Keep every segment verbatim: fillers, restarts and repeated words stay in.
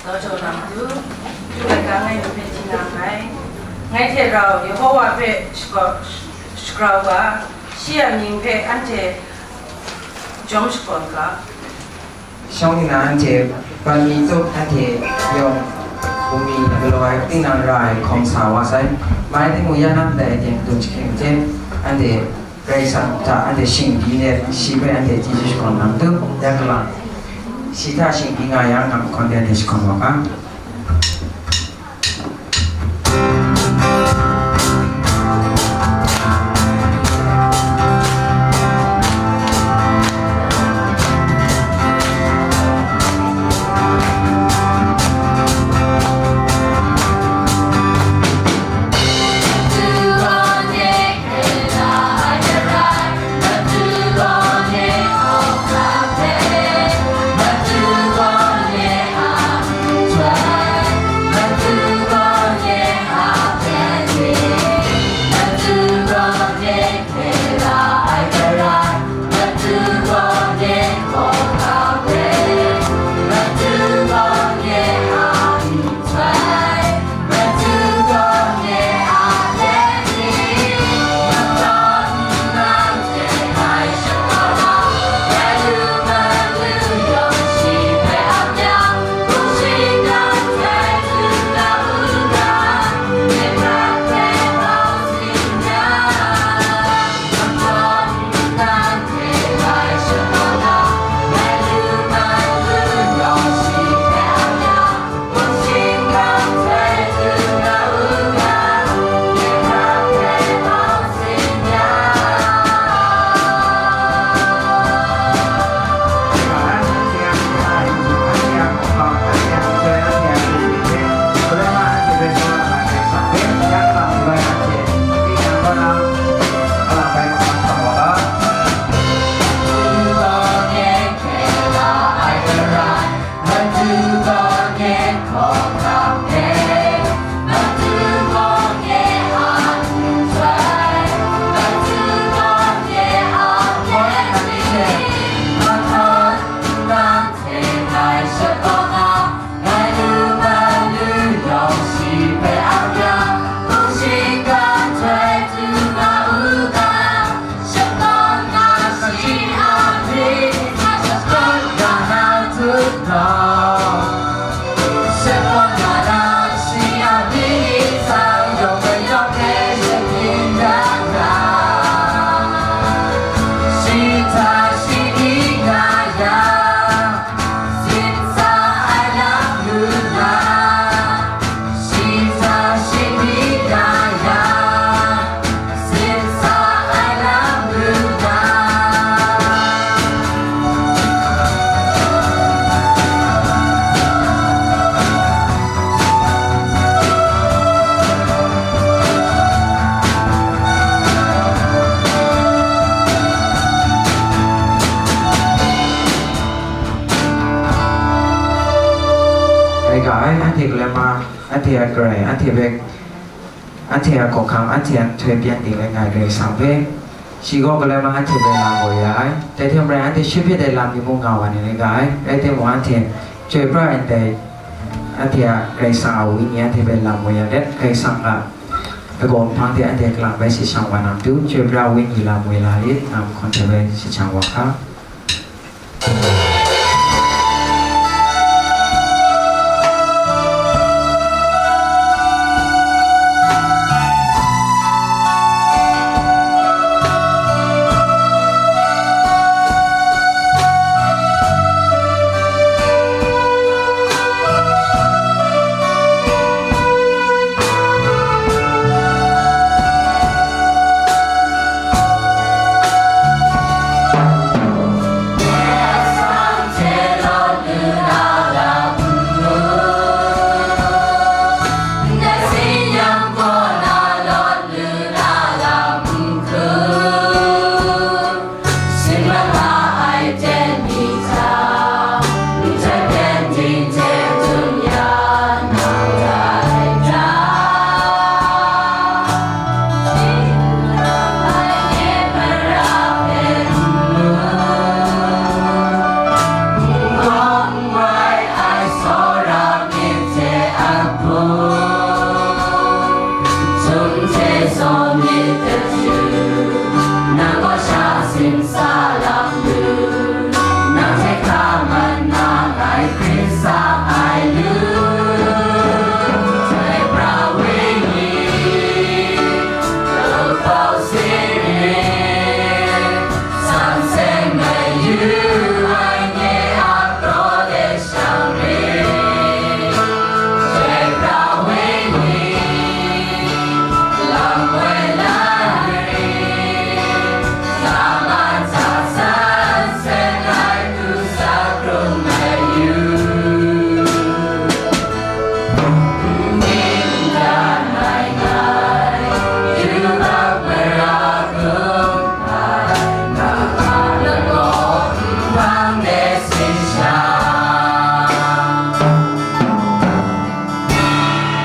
Daw jaw na matu, yu ai ga ngai hpe hti na nngai. Ngai hte rau Yehowa hpe shaka-, shagrau ga, shi a mying hpe anhte jawm shakawn ga. Shawng nna anhte ban mi tup, anhte yawng bungli galaw ai, tinang ra ai hkawm sa wa sai. Mai timung, ya na ndai aten dum jahkring hte, anhte Karai Kasang hta anhte shingdi let, shi hpe anhte chyeju shakawn na matu, ya galang. Shi hta shingdi nga yang, nang hkawn de anhte shakawn wa ga. Rai ga ai, anhte galoi ma, anhte a Karai, anhte hpe, anhte a hkawhkam, anhte a nhtoi pyan ding rai nga ai Karai Kasang hpe, shi gaw galoi ma anhte hpe lam woi ya ai. Dai hte maren, anhte shi hpit ai lam ni mung nga wa ni rai ga ai. Rai timung, anhte chyoi pra ai ndai, anhte a Karai Kasang a Wenyi anhte hpe lam woi ya let, Karai Kasang a lagaw nhpang de anhte kalang bai si shang wa na matu, chyoi pra Wenyi lam woi la lit, nang hkawn hte bai si shang wa hka.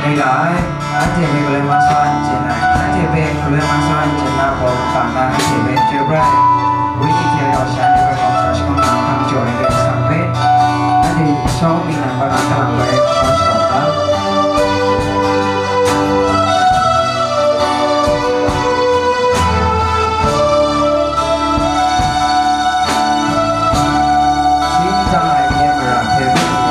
Rai nga ai, anhte hpe galoi masaw ai n chyen ai, anhte hpe galoi masaw ai n chyen na gaw, kaba na anhte hpe chyoi pra ai, wenyi hte rau sha ni hpe gaw, sa shakawn na hkam jaw ai Karai Kasang hpe, anhte shawng ningnan kaba na hkam ai, sa shakawn na. 清唱爱耶门拉佩呀。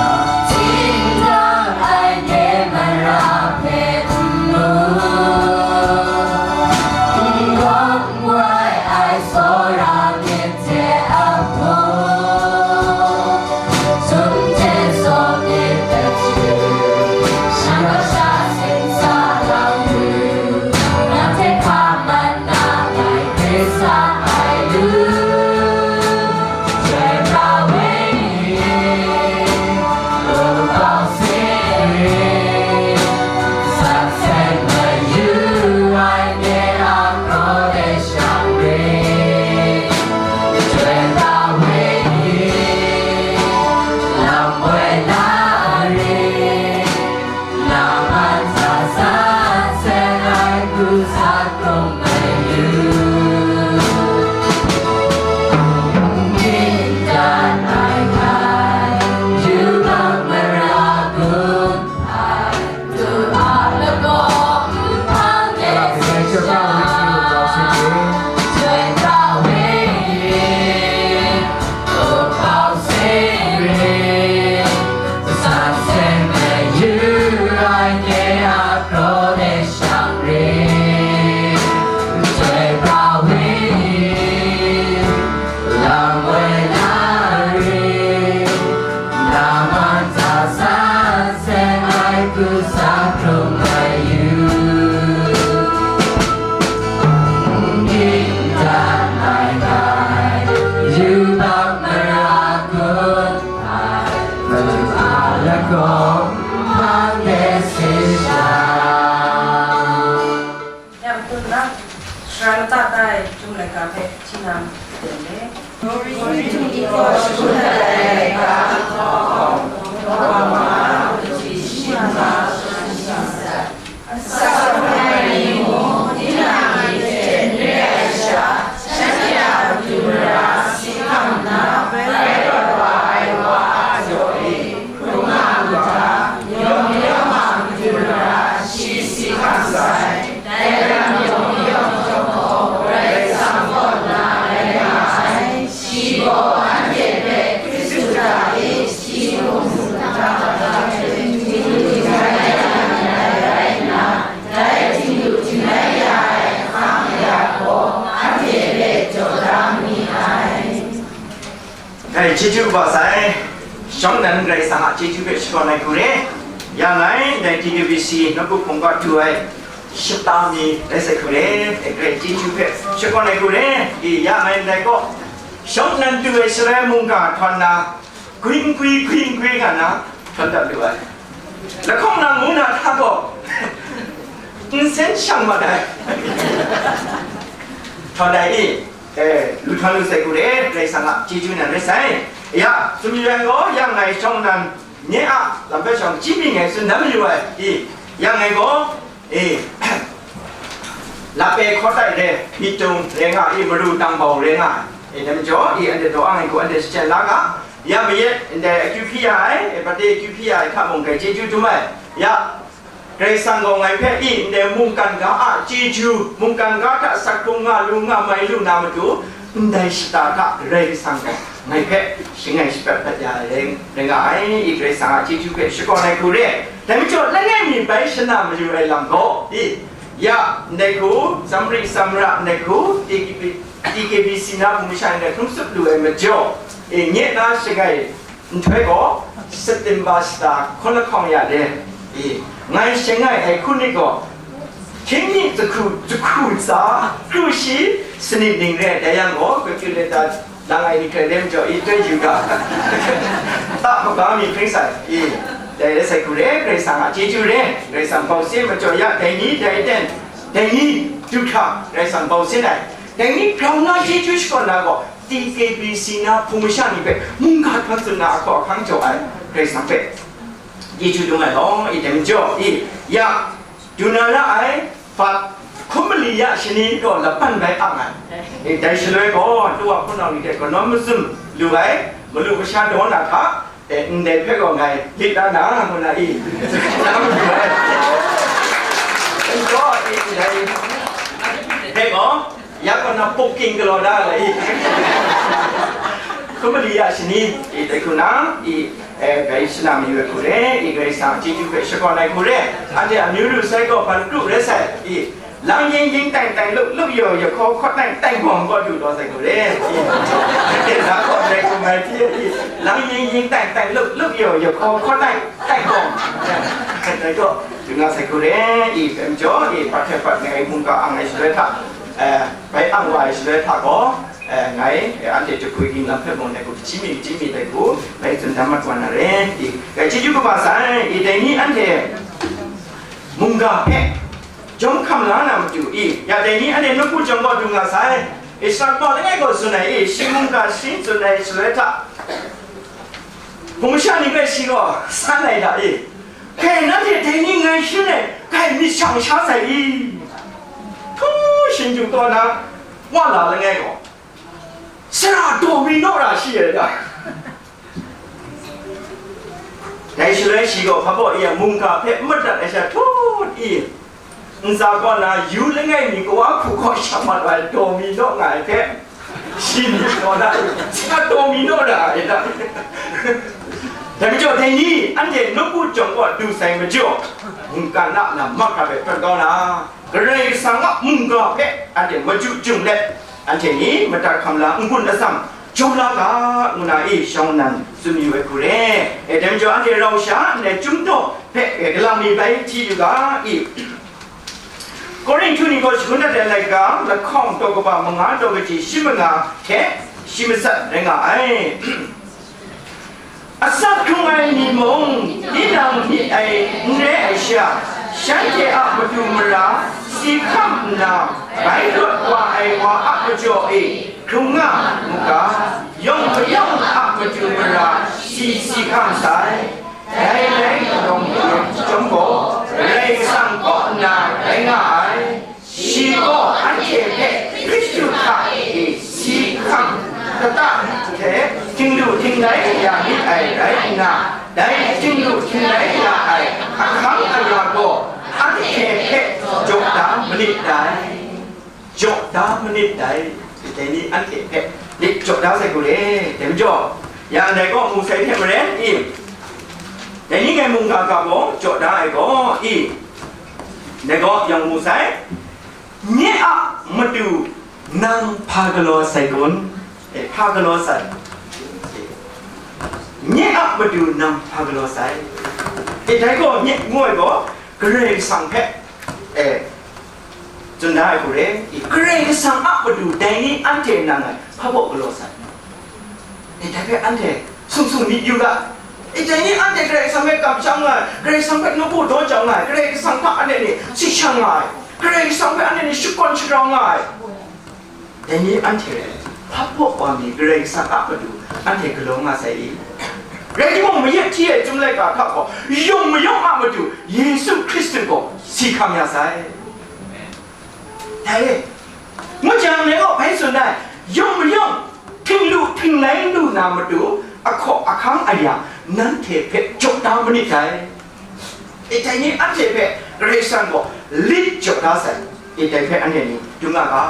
Yang tun na, sara lata tai, jung laika hpe, hti na, teng le. Glory to you, God, sara lata tai, laika, Dai chyeju kaba sai, shawng nnan Karai Kasang a chyeju hpe shakawn ai hku re. Ya ngai, dai T K B C nawku hpung ga du ai shata mi rai sai hku re, dai Karai chyeju hpe shakawn ai hku re. I, ya ngai ndai gaw, shawng nnan du ai Israel mungga htawn na, gwi nkwi, gwi nkwi nga na, htawn dat lu ai. Lahkawng na ngu na hta gaw, nsen shang mat ai. Htawn ai i, e, lu htawn lu sai hku re, Karai Kasang a chyeju nan rai sai. Ya, tsun yu ai gaw, ya ngai shawng nnan nye a lam hpe shawng chyim mi ngai tsun dan mayu ai, i, ya ngai gaw, e, lape hkaw tai re, myit dung re nga i, maru tangbau re nga ai, e, dai majaw, i, anhte daw ang ai hku anhte shachyen la ga, ya mayit, ndai akyu hpyi ya ai, e, bate akyu hpyi ya ai hta mung, grai chyeju dum ai, ya, Karai Kasang gaw ngai hpe i ndai mungkan ga a chyeju, mungkan ga hta sak hkrung nga lu nga mai lu na matu, ndai shata hta Karai Kasang gaw ngai hpe shangai shaprat dat ya ai rai, rai nga ai, i Karai Kasang a chyeju hpe shakawn ai hku re. Dai majaw, langai mi bai shana mayu ai lam gaw, i, ya, ndai hku, Samari Samara ndai hku, T K B, T K B C na hpung masha ndai hkrum tsup lu ai majaw, i, nye na shagai, nhtoi gaw, September shata hkawng lahkawng ya de, i, ngai shangai ai hku nit gaw, hkying mi jahku, jahku tsa, kru shi, sanit ning re, dai yang gaw, kachyu leta lang ai ni hkrai lem jaw, i, tun yu ga, ta maga mi hpring sai, i, dai re sai hku re, Karai Kasang a chyeju re, Karai Kasang bau sin majaw ya, dai ni, dai ten, dai ni, du hkra, Karai Kasang bau sin ai, dai ni, grau na chyeju shakawn na gaw, T K B C na hpung masha ni hpe mungga hkam tsun na ahkaw ahkang jaw ai Karai Kasang hpe chyeju dum ai law, i dai majaw, i, ya, du na ra ai, hpa, hkum mali ya shani gaw laban bai ang ai. I, dai shaloi gaw, tu a hpunau ni hte kanawn mazum lu ai, malu masha daw na hta, e, ndai hpe gaw ngai lit la na, ngu na i, N gaw, i, ndai hpe gaw, ya kaw na booking galaw da la i. Kumali ya shani, i, dai hku na, i, e, gai shana mi we hku re, i, gai sa chyeju hpe shakawn ai hku re, anhte amyu lu sai gaw, ban kru re sai, i, lang ying ying tang tang lup lup yaw ya hkaw hkaw tang tang gawng gaw du law sai hku re, i, e, na kaw dai hku mai hti, i, lang ying ying tang tang lup lup yaw ya hkaw hkaw tang tang gawng, dai gaw, du nga sai hku re, i, hpe majaw, i, pat hte pat ngai mungga ang ai shaloi hta, e, bai ang wa ai shaloi hta gaw, e, ngai, e, anhte jahpui ging lam hpe mung dai hku, hkying mi, hkying mi dai hku, bai tsun dan mat wa na re, i, ngai chyeju kaba sai, i, dai ni anhte mungga hpe jawm hkam la na matu, i, ya dai ni anhte nawku jawm gaw du nga sai, Israel kau langai gaw tsun ai, i, shi mungga shi tsun ai shaloi hta, hpung masha ni hpe shi gaw san ai hta, i, hpe nanhte dai ni ngai shin ai, kai myit shang sha sai i? Htu, shinju taw na, wa la langai gaw, sara daw mi naw ra shi ai ta? Dai shaloi shi gaw hpa baw i a mungga hpe madat ai sha htut i, ntsa kaw na yu langai mi kawa hku kaw sha mat ai daw mi naw nga ai hpe, shi ni kaw na, sara daw mi naw ra ai ta? Dai majaw, dai ni anhte nawku jawng kaw du sai majaw, mungkan a lam mahkra hpe prat kau na, Karai Kasang a mungga hpe anhte machyu jung let, anhte ni madat hkam la n-gun atsam jawm la ga, ngu na i shawng nnan tsun yu ai hku re. E, dai majaw, anhte rau sha ndai Chyum Daw hpe, e, galang mi bai hti yu ga i. Korinhtu ni gaw shagun dat ai laika, lahkawng daw kaba manga daw kaji shi manga hte shi matsat rai nga ai. Asak hkrung ai ni mung, tinang myit ai n re ai sha, shanhte a matu mara si hkam nna, bai rawt wa ai wa a majaw e hkrung nga mu ga, yawng mayawng a matu mara si si hkam sai. Dai rai rawng hte chyawm gaw, Karai Kasang kaw nna rai nga ai. Shi gaw anhte hpe Hkristu hta e si hkam kata hte htinglu htinglai ya myit ai rai nna, dai htinglu htinglai ya ai ahkang aya gaw anhte hpe jaw da manit dai. Jaw da manit dai. Dai ni anhte hpe lit jaw da sai hku re. Dai majaw, ya ndai kaw mu sai hte maren i, dai ni ngai mungga ga gaw jaw da ai gaw i, dai gaw yang mu sai, nye a matu nang hpa galaw sai kun? E, hpa galaw sai? Nye a matu nang hpa galaw sai? E, dai gaw nye ngu ai gaw, Karai Kasang hpe, e, tsun da ai hku re, i, Karai Kasang a matu dai ni anhte nang ngai hpa baw galaw sai? E, dai hpe anhte sung sung myit yu ga. E, dai ni anhte Karai Kasang hpe kamsham nga ai, Karai Kasang hpe nawku daw jau nga ai, Karai Kasang hta anhte ni si shang nga ai, Karai Kasang hpe anhte ni shakawn sharau nga ai. Dai ni anhte hpa baw wa mi Karai Kasang a matu anhte galaw nga sai i? Rai timung, mayat hti ai Chyum laika hta gaw, yawng mayawng a matu Yesu Hkristu gaw si hkam ya sai. Dai e, ngu jang, dai gaw bai tsun ai, yawng mayawng htinglu htinglai lu na matu ahkaw ahkang aya nanhte hpe jaw da manit dai. E, dai ni anhte hpe Karai Kasang gaw lit jaw da sai. E, dai hpe anhte ni dum nga ga.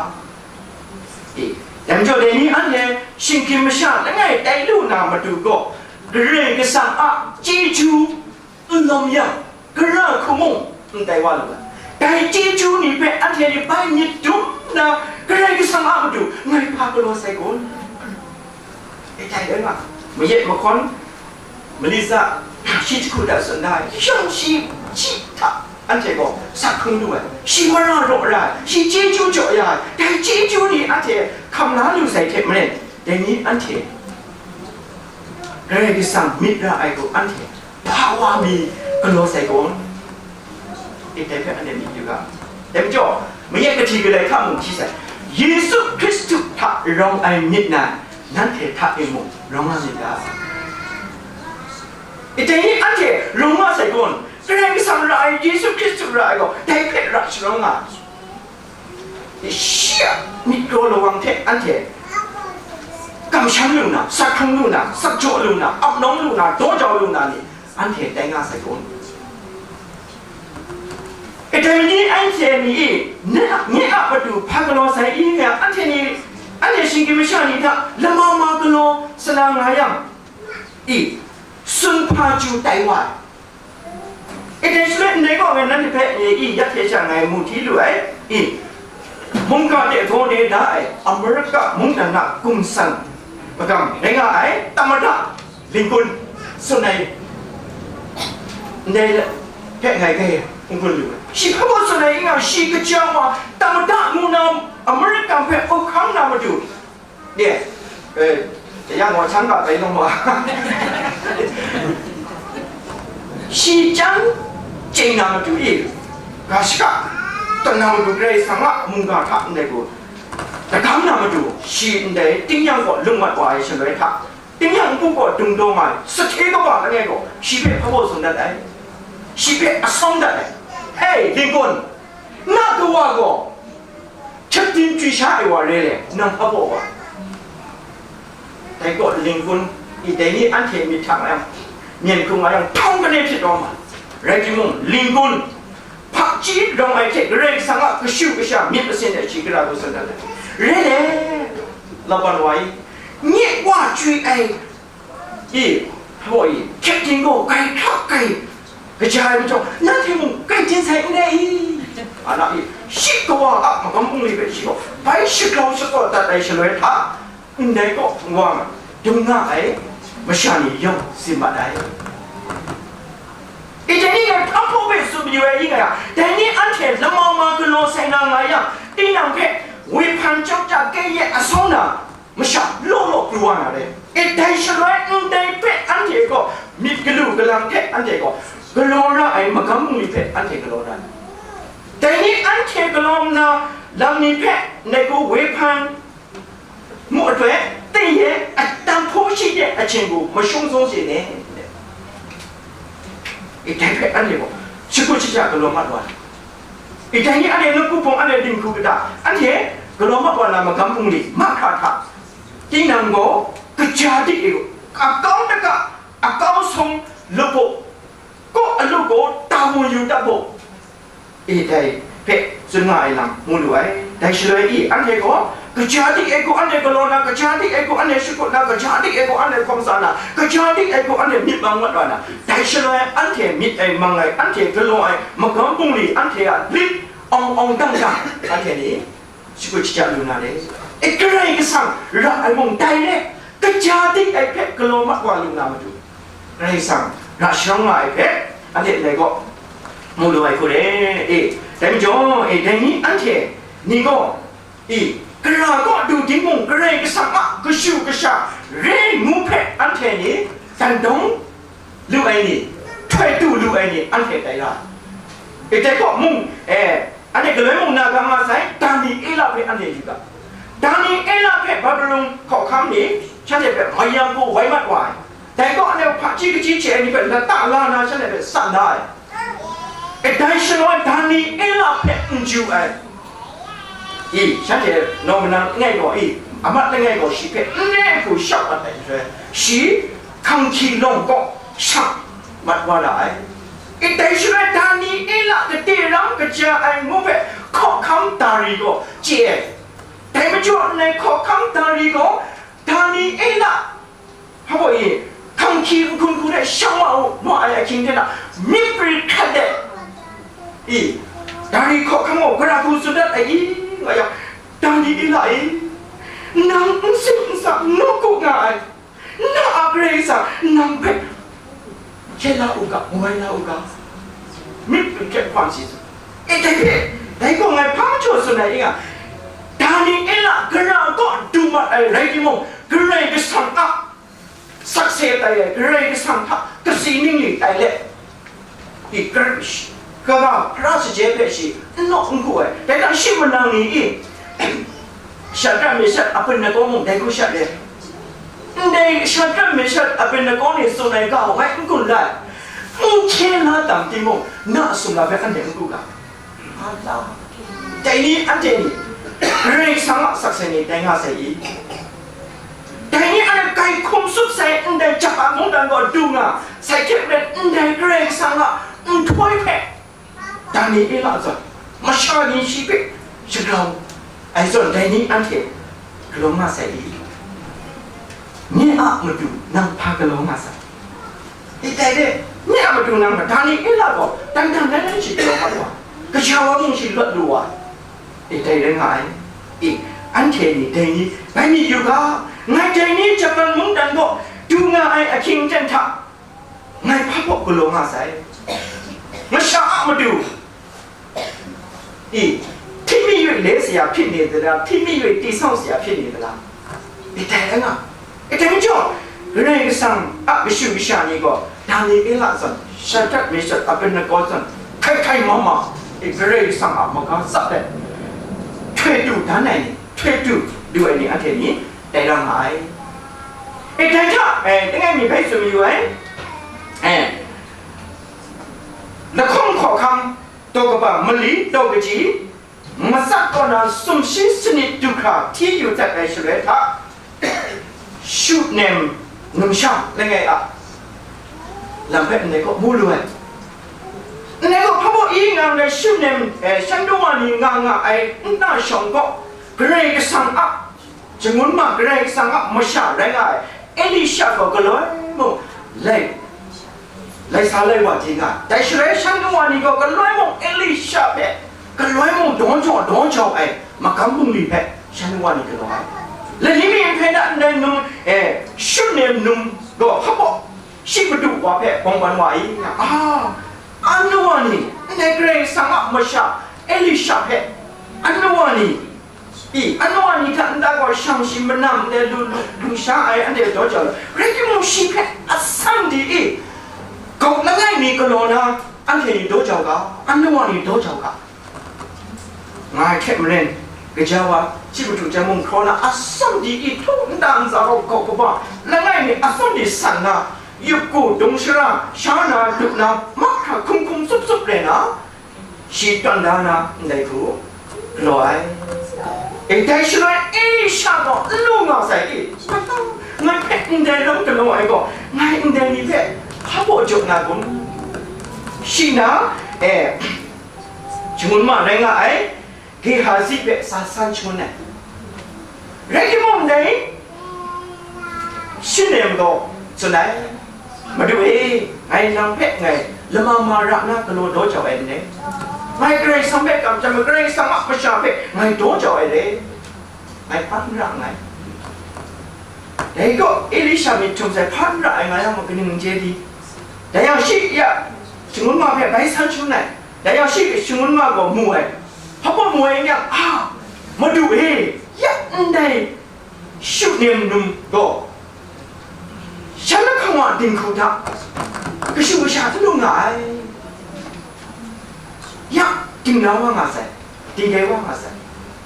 E, dai majaw dai ni anhte shinggyim masha langai tai lu na matu gaw, Karai Kasang a chyeju n lawm yang, gara hku mung n tai wa lu ai. Dai chyeju ni hpe anhte ni bai myit dum nna, Karai Kasang a matu ngai hpa galaw sai kun? E, dai rai nga, mayat mahkawn, Mali tsa, shi jahku da tsun da ai, yawng shi, shi hta anhte gaw sak hkrung lu ai, shi mara raw ra ai, shi chyeju jaw ya ai, dai chyeju ni anhte hkam la lu sai hte maren, dai ni anhte Karai Kasang myit ra ai gaw anhte hpa wa mi galaw sai gaw, e, dai hpe anhte myit yu ga. Dai majaw, mayat kahti galai hta mung hti sai, Yesu Hkristu hta rawng ai myit nan, nanhte hta e mung rawng nga myit ga. E, dai ni anhte rawng nga sai gaw, Karai Kasang ra ai, Yesu Hkristu ra ai gaw, dai hpe ra sharawng nga ai. Shi a myit kraw lawang hte anhte kamsham lu na, sak hkrung lu na, sak jaw lu na, ap nawng lu na, daw jau lu na ni, anhte tai nga sai gaw. E, dai ni anhte ni e, nye a, nye a matu hpa galaw sai i nga, anhte ni, anhte shinggyim masha ni hta lama ma galaw sa na nga yang, i, sunhpa chyu tai wa ai. E, dai shaloi ndai kaw ngai nanhte hpe, e, i, yak hte sha ngai mu hti lu ai, i, mungga de gaw ne da ai, Amerika mungdan a gumsan magam rai nga ai, Tamada Lincoln tsun ai, ndai hpe ngai grai n-gun lu ai. Shi hpa baw tsun ai, i nga, shi kaja wa, Tamada ngu na Amerika hpe up hkang na matu, de, e, ya gaw, hcang ga bai lung wa. Shi chyang chye na matu e, ga shaka tawn na matu, Karai Kasang a mungga hta ndai gaw, lagam na matu, shi ndai tingnyang gaw lung mat wa ai shaloi hta, tingnyang npu gaw dung dawng ai, sahte kaba langai gaw, shi hpe hpa baw tsun dat ai, shi hpe asawng dat ai. Hei, Lincoln, na kawa gaw, Captain chyu sha ai wa re le, nang hpa baw wa. Dai gaw Lincoln, i, dai ni anhte myit hta nga yang, myen hkrung nga yang, htawng kane hpyi taw ma. Rai timung, Lincoln, hpaji rawng ai hte Karai Kasang a kashu kasha myit masin de shi gara hku tsun dat ai. Re le, laban wa i, nye wa chyoi ai, i, hpaw i, Captain gaw grai hkrak grai kaja ai majaw, nanhte mung grai jen sai n rai i? A na i, shi kawa a magam bungli hpe shi gaw bai shagrawng shakaw dat ai shaloi hta, ndai kaw wa dung nga ai masha ni yawng tsin mat ai. I, dai ni ngai hpang hpaw hpe tsun mayu ai i nga yang, dai ni anhte lama ma galaw sai na nga yang, tinang hpe wehpan chyawm ja kye ye asawng na, masha law law pru wa na re. E, dai shaloi ndai hpe anhte gaw myit galu galang hte anhte gaw galaw ra ai magam bungli hpe anhte galaw na, dai ni anhte galaw nna lam ni hpe ndai gaw wehpan mu atoi teng ye atam hpaw shi de ahkying gaw mashung sung she ne. E, dai hpe anhte gaw shakut shaja galaw mat wa na. E, dai ni anhte nawku hpawng, anhte dinghku kata, anhte galaw mat wa na magam bungli mahkra hta, tinang gaw kaja dik e, akau daga, akau sawng lup u, kaw alu gaw ta wun yu dat u, e, dai hpe tsun nga ai lam mu lu ai. Dai shaloi i, anhte gaw kaja dik ai hku anhte galaw na, kaja dik ai hku anhte shakut na, kaja dik ai hku anhte hkawm sa na, kaja dik ai hku anhte myit mang mat wa na, dai shaloi anhte myit ai, mang ai, anhte galaw ai magam bungli, anhte a lit awng awng dang dang, anhte ni shakut shaja lu na le. E, Karai Kasang ra ai mung dai re, kaja dik ai hpe galaw mat wa lu na matu, Karai Kasang ra sharawng nga ai hpe, anhte ndai gaw mu lu ai hku re. E, dai majaw, e, dai ni anhte ni gaw, i, gara kaw du ting mung, Karai Kasang a kashu kasha re ngu hpe anhte ni dan dawng lu ai ni, htoi du lu ai ni, anhte tai ra ai. E, dai kaw mung, e, anhte galoi mung na ga nga sai, Daniela hpe anhte yu ga. Daniela hpe Babilon hkawhkam ni shanhte hpe mayam hku woi mat wa ai. Dai kaw anhte hpaji kaji hte ai ni hpe lata la na shanhte hpe san da ai. E, dai shaloi Daniela hpe n ju ai. I, shanhte nawng manang langai gaw, i, amat langai gaw shi hpe n re ai hku shau mat ai shaloi, shi hkanghki lawng kaw shang mat wa ra ai. I, dai shaloi Daniela gade ram kaja ai ngu hpe hkawhkam Dari gaw chye ai. Dai majaw nlai hkawhkam Dari gaw Daniela hpa baw i, hkanghki nhkun hku hte shang wa u, wa ai ahkying hte na, myit pri hkrat de, i, Dari hkawhkam gaw gara hku tsun dat ai i, nga yang, Daniela e, nang n sing n sa, nawku nga ai, na a Karai Kasang nang hpe Hkye la u ga, ngoi la u ga, myit hpe hkye hpan shi tsun. E, dai hpe, dai gaw ngai hpa majaw tsun ai i nga, Daniela gara kaw du mat ai rai timung, Karai Kasang a sakse tai ai, Karai Kasang hta kasi ningli tai let, i, kaga hkra saje hpe shi n naw n ku ai. Dai hta shi manang ni i, Shadrak, Meshak, Abednego mung dai hku shat let, ndai Shadrak, Meshak, Abednego ni tsun ai ga hpe n gun lai, n hkye la tam timung, na a sumla hpe anhte n ku ga. Dai ni anhte ni Karai Kasang a sakse ni tai nga sai i? Dai ni anhte kai hkum tsup sai ndai Japan mungdan gaw du nga sai hte maren, ndai Karai Kasang a nhtoi hpe Daniela zawn, masha ni shi hpe shagrau ai zawn, dai ni anhte galaw nga sai i? Nye a matu nang hpa galaw nga sai? E, dai re, nye a matu nang hpa, Daniela gaw dan dan dan dan shi galaw mat wa, kasha wa mung shi lawt lu wa, e, dai rai nga ai. E, anhte ni dai ni bai myit yu ga, ngai dai ni Japan mungdan gaw du nga ai ahkying ten hta, ngai hpa baw galaw nga sai? Masha a matu, i, ထိမိ၍ လဲစရာ ဖြစ်နေသလား၊ ထိမိ၍ တည်ဆောက်စရာ ဖြစ်နေသလား။ အတိုင်းကငါ အတိုင်းကြောင့် Karai Kasang a kashu kasha ni gaw, Daniela zawn, Shadrak, Meshak, Abednego zawn, hkai hkai ma ma, e, Karai Kasang a maga tsap let, htoi tu dan ai ni, htoi tu du ai ni anhte ni, tai ra nga ai. E, dai hta, e, langai mi bai tsun mayu ai, e, lahkawng hkawhkam, daw kaba mali, daw kaji, matsat kaw na sumshi sanit du hkra hti yu dat ai shaloi hta, Shunem numsha langai a lam hpe ndai kaw mu lu ai. Ndai kaw hpa baw i nga ndai Shunem, e, shan dum wa ni nga nga ai nta shawng kaw, Karai Kasang a shangun ma, Karai Kasang a masha rai nga ai Elisha gaw galoi mung lai, lai sa lai wa di nga, dai shaloi shan dum wa ni gaw galoi mung Elisha hpe, galoi mung daw jau daw jau ai magam bungli hpe shan dum wa ni galaw ai. Lani mi nhpe na ndai num, e, Shunem num gaw hpa baw shi madu wa hpe bawng ban wa i nga, a, anu wa ni, ndai Karai Kasang a masha Elisha hpe, anu wa ni, i, anu wa ni hta nta gaw shang shi manam ndai lu, lu, lu sha ai, anhte daw jau ai. Rai timung, shi hpe asan di i, gawk langai mi galaw na, anhte ni daw jau ga, anu wa ni daw jau ga. Ngai hte maren, gaja wa, shi madu jang mung hkraw na, asan di i, htu nta ntsa gaw gawk kaba, langai mi asan di san na, yup ku, dung shara, sha na, lup na, mahkra hkum hkum tsup tsup rai na, shi tawn da na ndai hku galaw ai. E, dai shaloi Elisha gaw n lu nga sai i? Ngai hpe ndai lam galaw ai gaw, ngai ndai ni hpe hpa baw jaw na kun? Shi na, e, shangun ma rai nga ai, Gehazi hpe sa san shangun ai. Rai timung, dai Shunem gaw tsun ai, "Madu e, ngai nang hpe ngai lama ma ra na galaw daw jau ai n re. Ngai Karai Kasang hpe kamsham ai, Karai Kasang a masha hpe ngai daw jau ai re. Ngai hpan ra nngai." Dai gaw Elisha myit htum sai hpan ra ai nga yang, kaning n chye di? Dai yang shi ya shangun ma hpe bai san shangun ai. Dai yang shi shangun ma gaw mu ai. Hpa baw mu ai n yang, a, Madu e, ya ndai Shunem num gaw, shan lahkawng a dinghku hta kashu kasha hta lu nga ai. Ya, dingla wa nga sai, dingdai wa nga sai.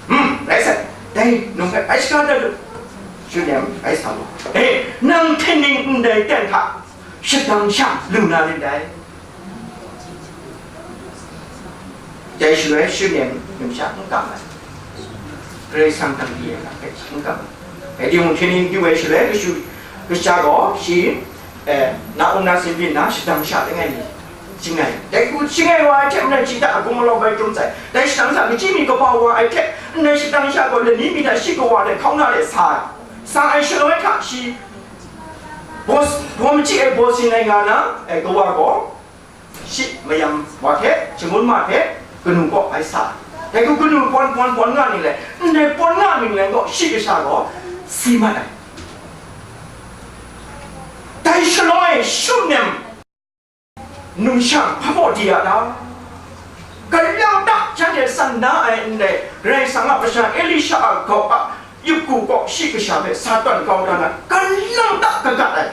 Hmm, rai sai, dai num hpe bai shaga dat lu. Shunem bai sa mu. E, nang hten ning ndai ten hta shadang sha lu na rin dai. Dai shaloi Shunem numsha n kam ai. Karai Kasang dang di ai hpe n kam ai. Dai timung, hten ning du ai shaloi kashu kasha gaw shi, eh, na um na sin byin na shadang sha langai mi ching ai. Dai hku ching ai wa ai hte maren shi hta agung malau bai dum sai. Dai shadang sha kachyi mi kaba wa ai hte maren shadang sha gaw lani mi hta shi kawa let hkauna let sa ai. Sa ai shaloi hta shi baw, baw machyi ai baw sin ai nga na, eh, kawa gaw, shi mayam wa hte, shangun ma hte, kanu kaw bai sa ai. Dai hku kanu pawn, pawn, pawn nga ninglen, ndai pawn nga ninglen gaw, shi kasha gaw si mat ai. Dai shaloi Shunem Numsha hpa baw di ya ta? Kalang ta shanhte san na ai ndai, Karai Kasang a masha Elisha a gau a yup ku kaw shi kasha hpe sa tawn kau da na, kalang ta kagat ai.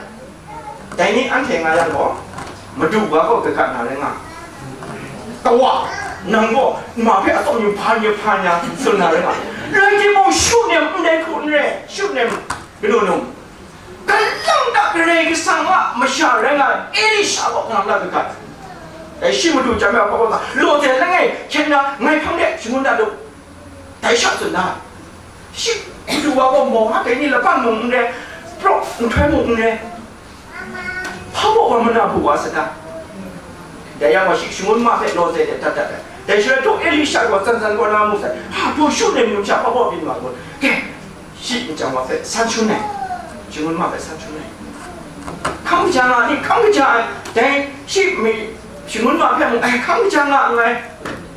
Dai ni anhte nga yang gaw, madu wa gaw kagat na rai nga. Kawa, nang gaw, ma hpe atsawm yu hpa yu hpa nya, tsun na rai nga. Rai timung, Shunem ndai hku n rai, Shunem, kanu num. Kalang ta Karai Kasang a masha rai nga ai Elisha gaw kalang ta kagat. Dai shi madu chyam ai hpa gaw, law de langai hkyen na ngai hpang de shangun dat u. Dai sha tsun na, shi madu wa gaw mau ha, dai ni laban mung n rai, praw nhtoi mung n rai, hpa baw wa mana bu wa sa ta? Dai yang gaw shi shangun ma hpe law de de dat dat ai. Dai shaloi htaw Elisha gaw tsan tsan kaw na mu sai, ha, hpaw Shunem numsha hpa baw byin wa gaw, ke, shi nchyang wa hpe san shun ai, shangun ma hpe san shun ai. Hkam kaja nga ni, hkam kaja ai, dai shi mi, shangun ma hpe mung, ai, hkam kaja nga nngai,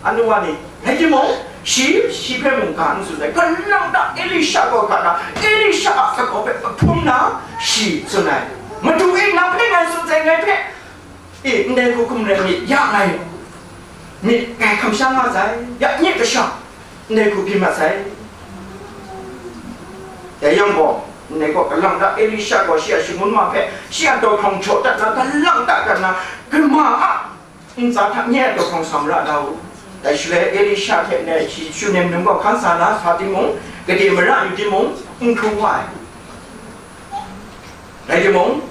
anu wa ni. Rai timung, shi, shi hpe mung ga n tsun ai, kalang ta Elisha gaw ga na, Elisha a sakau hpe hpung na, shi tsun ai, Madu e, nang hpe ngai tsun sai, ngai hpe, e, ndai hku hkum rai myit, ya ngai myit, ngai kamsham nga sai, ya nye kasha, ndai hku byin mat sai. Dai yang gaw, ndai gaw kalang ta Elisha gaw shi a shangun ma hpe, shi a daw hkawng jaw dat na, kalang ta dat na, kama a ntsa hta nye a daw hkawng sa mara da u. Dai shaloi Elisha hte ndai shi Shunem num gaw hkan sa na sa timung, gade mara yu timung, n hkrung wa ai. Rai timung,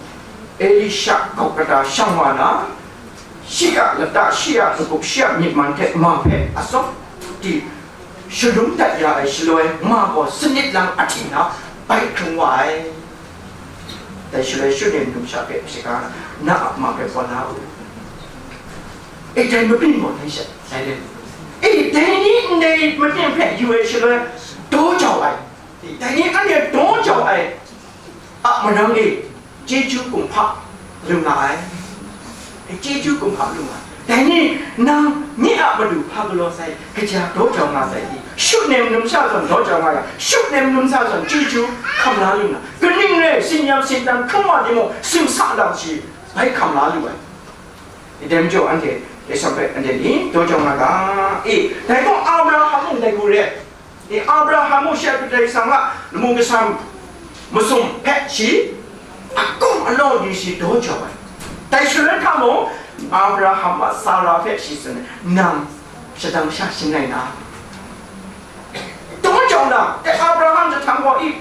Elisha gau kata shang wa na, shi a lata, shi a n-gup, shi a myit man hte ma hpe atsawm di shalum dat ya ai shaloi, ma gaw sanit lang ahti na bai hkrung wa ai. Dai shaloi Shunem numsha hpe shaga na a ma hpe pawt la u. E, dai mabyin gaw dai sha, dai le. E, dai ni ndai mabyin hpe yu ai shaloi, daw jau ai. E, dai ni anhte daw jau ai a marang e, chyeju kumhpa lu nga ai. E, chyeju kumhpa lu nga ai. Dai ni, nang nye a matu hpa galaw sai, kaja daw jau nga sai di, Shunem numsha zawn daw jau nga yang, Shunem numsha zawn chyeju hkam la lu na, kaning rai, tsin-yam tsin-dan hkrum wa timung, simsa lam shi bai hkam la lu ai. Dai majaw anhte, dai sha hpe anhte ni daw jau nga ga, e, dai gaw Abraham mung dai hku re. E, Abraham mung shi a Karai Kasang a lamu kasam masum hpe shi, a kawng a law di shi daw jau ai. Dai shaloi hta mung, Abraham a Sara hpe shi tsun ai, nang shadang sha shangai na, daw jau na, e, Abraham jahtang gaw i,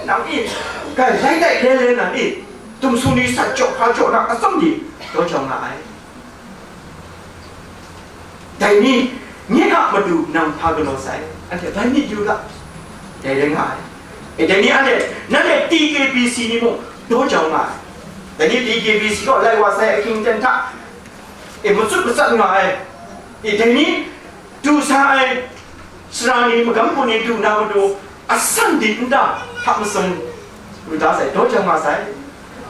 nang i, kai lai dai le le na i, dumsu ni sat jaw hpa jaw na atsam di daw jau nga ai. Dai ni, nye a matu nang hpa galaw sai, anhte bai myit yu ga, dai rai nga ai. E, dai ni anhte, nanhte T K B C ni mung daw jau nga ai. Dai ni T K B C gaw lai wa sai ahkying ten hta, e, matsut matsat nga ai. E, dai ni du sa ai sara ni, magam hku ni du na matu, asan di nta hta masum lu da sai, daw jau nga sai.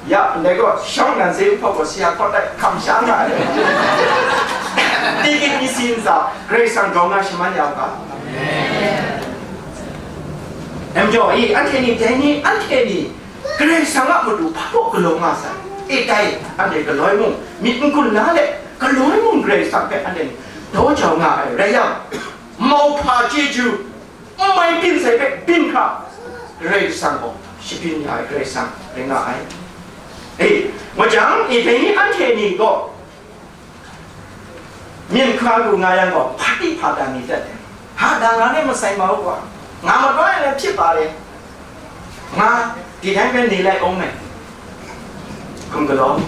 Ya, ndai gaw, shawng nan se hpawt gaw, sha hkawt ai, hkam sha nga ai. Tingik ni si ntsa, Karai Kasang grau na shaman ya u ga. Em jaw i, anhte ni, dai ni, anhte ni, Karai Kasang a matu hpa baw galaw nga sai. E dai, anhte galoi mung, myit n-gun la let, galoi mung Karai Kasang hpe anhte ni daw jau nga ai rai yang, mauhpa chyeju, n mai byin sai hpe byin hkra, Karai Kasang gaw shabyin ya ai Karai Kasang rai nga ai. E, ngwa jang, e dai ni anhte ni gaw myen hkra lu nga yang gaw, hpa di hpa da ni dat ai. Ha, da nga ne masai mau gaw, nga makoi ai lam hpyit pa le. Nga, di dai hpe ne lai awng ai. Hkum galaw.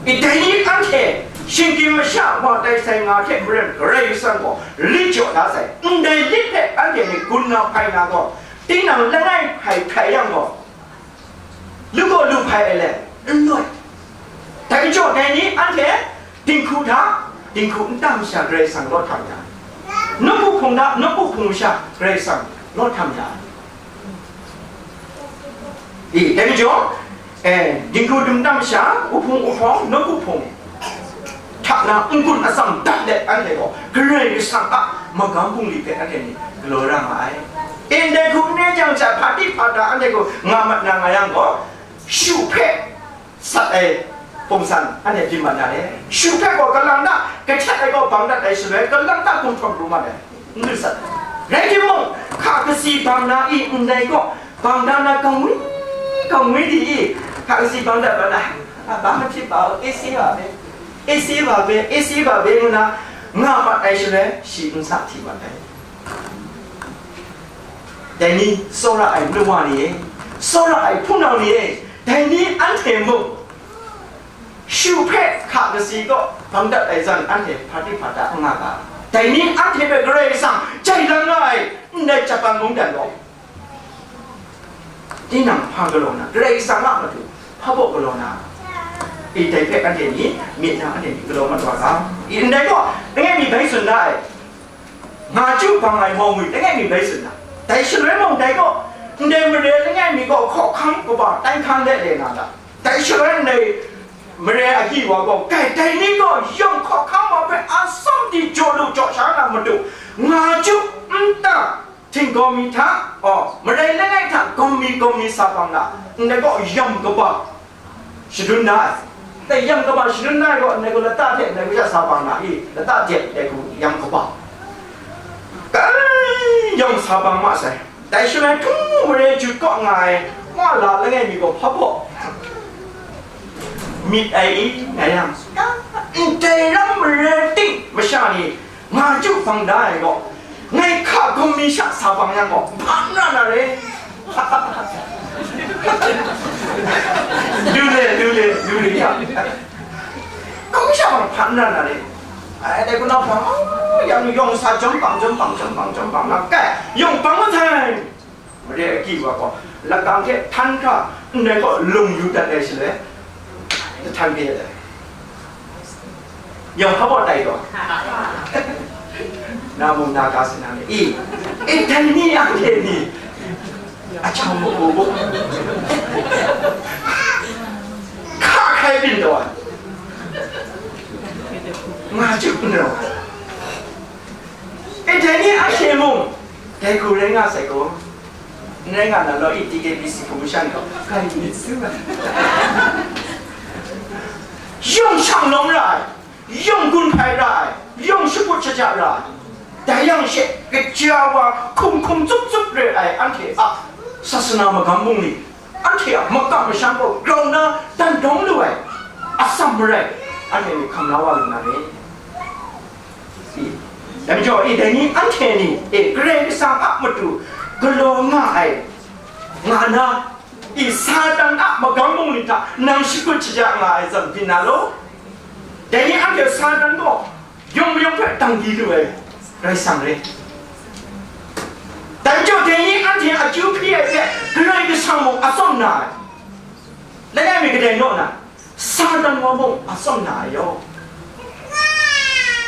E dai ni anhte, shinggyim masha wa tai sai nga hte maren Karai Kasang gaw lit jaw da sai, ndai lit hpe anhte myit gun na hpai na gaw, tinang langai hpai hpai yang gaw, lu gaw lu hpai ai le, n loi. Dai majaw, dai ni anhte dinghku hta dinghku nta masha Karai Kasang lawt htam ya ai. Nawku hpung hta nawku hpung masha Karai Kasang lawt htam ya ai. I, dai majaw, eh, dinghku dum nta masha, uhpung uhpawng, nawku hpung hta na n-gun atsam dat let anhte gaw, Karai Kasang a magam bungli hpe anhte ni galaw ra nga ai. Ndai hku n rai jang hta, hpa di hpa da anhte gaw nga mat na nga yang gaw, shu hpe sat ai Kawmsan, anhte byin mat na le. Shu hpe gaw kalang ta, kahtet ai gaw bang dat ai shaloi, kalang ta gumhpraw pru mat ai. N lu sat. Rai timung, hka kasi bang na i, ndai gaw, bang da na kangwi, kangwi di i, hka kasi bang dat mat na, a, bang mahtit ba u, isi wa be, isi wa be, isi wa be, ngu na, nga mat ai shaloi, shi n sa hti mat ai. Dai ni, tsawra ai nu wa ni e, tsawra ai hpunau ni e, dai ni anhte mung, Shu hpe hka kasi kaw bang dat ai zawn, anhte hpa di hpa da n nga ga. Dai ni anhte hpe Karai Kasang jai lang nga ai, ndai Japan mungdan gaw, tinang hpa galaw na, Karai Kasang a matu hpa baw galaw na, e, dai hpe anhte ni myit na, anhte ni galaw mat wa ga. I, ndai gaw, langai mi bai tsun da ai, nga chyu bang ai mawng ngwi langai mi bai tsun da. Dai shaloi mung dai gaw, ndai mare langai mi gaw hkawhkam kaba tai hkang de le na da. Dai shaloi ndai mare agyi wa gaw, kai dai ni gaw yawng hkawhkam wa hpe atsawm di jaw lu jaw sha na matu, nga chyu nta htinggaw mi hta, aw, marai langai hta gawm mi gawm mi sa bang na, ndai gaw yawng kaba shadun da ai. Dai yawng kaba shadun da ai gaw, ndai gaw lata hte ndai gaw sha sa bang na i, lata dep dai gaw yawng kaba, kai yawng sa bang ma sai. Dai shaloi hkung mare jut kaw nga ai, wa la langai mi gaw hpa baw myit ai i, nga yang, ndai ram mare ting masha ni nga chyu bang da ai gaw, ngai hka gawm mi sha sa bang yang gaw, hpa n ra na re. Lu le, lu le, lu le, ya. Hkung sha bang hpa n ra na re. Ai, dai kunau hpang, yang yawng sa jawm bang, jawm bang, jawm bang, jawm bang na, kai, yawng bang masai. Mare agyi wa gaw, lakang hte htan hkra, ndai gaw lung yu dat ai shaloi, jahtan kaya ai. Yawng hpa baw tai gaw, na mung na ga sa na le, i, i, dai ni anhte ni, a chang magu bu, hka hkai byin taw ai, nga chyu n rau ai. E, dai ni anhte mung, dai hku rai nga sai gaw, n rai nga na law i, T K B C hpung masha ni gaw, kai myit su ai. Yawng shang lawm ra ai, yawng gun hpai ra ai, yawng shakut shaja ra ai, dai yang she, kaja wa hkum hkum tsup tsup re ai anhte a sasana magam bungli, anhte a makam masham gaw grau nna dan dawng lu ai atsam marai, anhte ni hkam la wa lu na re. I, dai majaw, i, dai ni anhte ni, e, Karai Kasang a matu galaw nga ai, nga na, i, Satan a magam bungli hta nang shakut shaja nga ai zawn byin na law. Dai ni anhte Satan gaw yawng mayawng hpe dang di lu ai rai sang re. Dai majaw, dai ni anhte akyu hpyi ai hpe Karai Kasang mung atsawm na ai. Langai mi kadai naw na, Satan wa mung atsawm na ai yaw.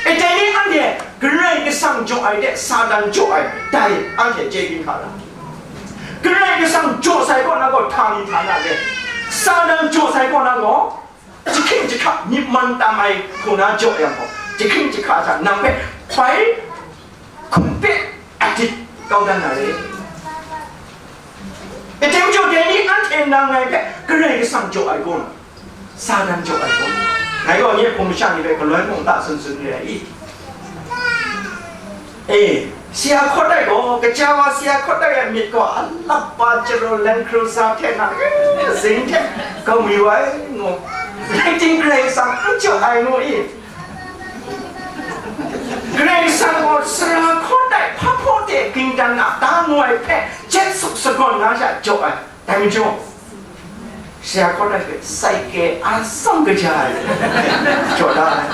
E, dai ni anhte Karai Kasang jaw ai de, Satan jaw ai, dai anhte chye byin hkra ra. Karai Kasang jaw sai kaw na gaw, htani htana re. Satan jaw sai kaw na gaw, jahkying jahka myit man tam ai hku na jaw yang gaw, jahkying jahka hta nang hpe bai hkum pe adit kau dan na re. E, dai majaw, dai ni anhte nang ngai hpe Karai Kasang jaw ai kun, Satan jaw ai kun, ngai gaw nye hpung masha ni hpe galoi mung ta sun sun re ai i? E, Sara Hkawt Dai gaw, kaja wa Sara Hkawt Dai a myit gaw a lap pa charo Land Cruiser hte na, e, zing hte kau mayu ai ngu. Rai tim, Karai Kasang n jaw ai ngu i? Karai Kasang gaw Sara Hkawt Dai hpa hpaw de ging dan na ta ngu ai hpe jet suk sagawn na sha jaw ai. Dai majaw, Sara Hkawt Dai hpe saike a tsawm kaja ai, jaw da ai.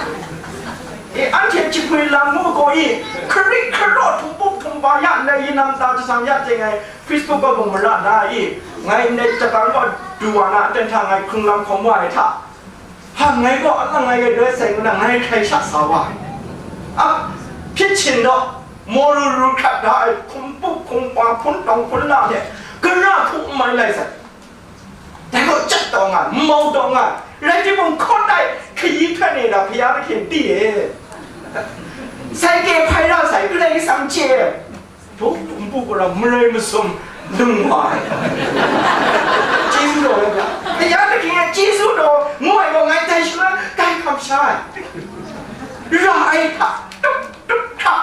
E, anhte jahpoi lam mu gaw i, hkarik hkaraw htum pup htum pa ya ndai, yin nam ta jasam ya teng ai Facebook gaw mung mara da i, ngai ndai Japan gaw du wa na, aten hta ngai hkrung lam hkawm wa ai hta, hpa ngai gaw alang ngai rai sai ngu na, ngai hkrai sha sa wa ai. A, hpyit hpyin daw, maw ru ru hkrat da ai hkum pup hkum pa, hpun tawng hpun la hte, gara hku n mai lai sai. Dai gaw chyat taw nga, mau taw nga, rai timung, Hkawt Dai hkayi hkrat ni na, Hpya Rahkyen di e, saike hpai ra sai, Karai Kasang chye e. Htum pup htum pu gaw marai masum lung wa ai. Chyeju taw ai ga, Ya kaji a chyeju taw ngu ai gaw, ngai dai shaloi grai hkam sha ai. Ra ai hta, tup tup hta,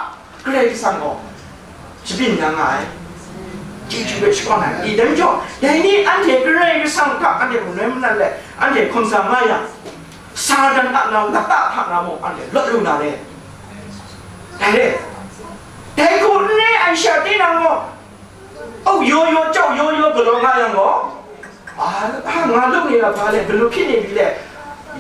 Karai Kasang gaw shabyin ya nga ai. Chyeju hpe shakawn ai. I dai majaw, dai ni anhte Karai Kasang hta anhte maloi manat let, anhte hkum sa nga yang, Satan a nau lata hta na mung anhte lawt lu na re. Dai re. Dai hku n re ai sha, tinang gaw, auk yaw yaw, jau yaw yaw galaw nga yang gaw, a, a, nga lu ni la, hpa le, galu hpyi ni bi le,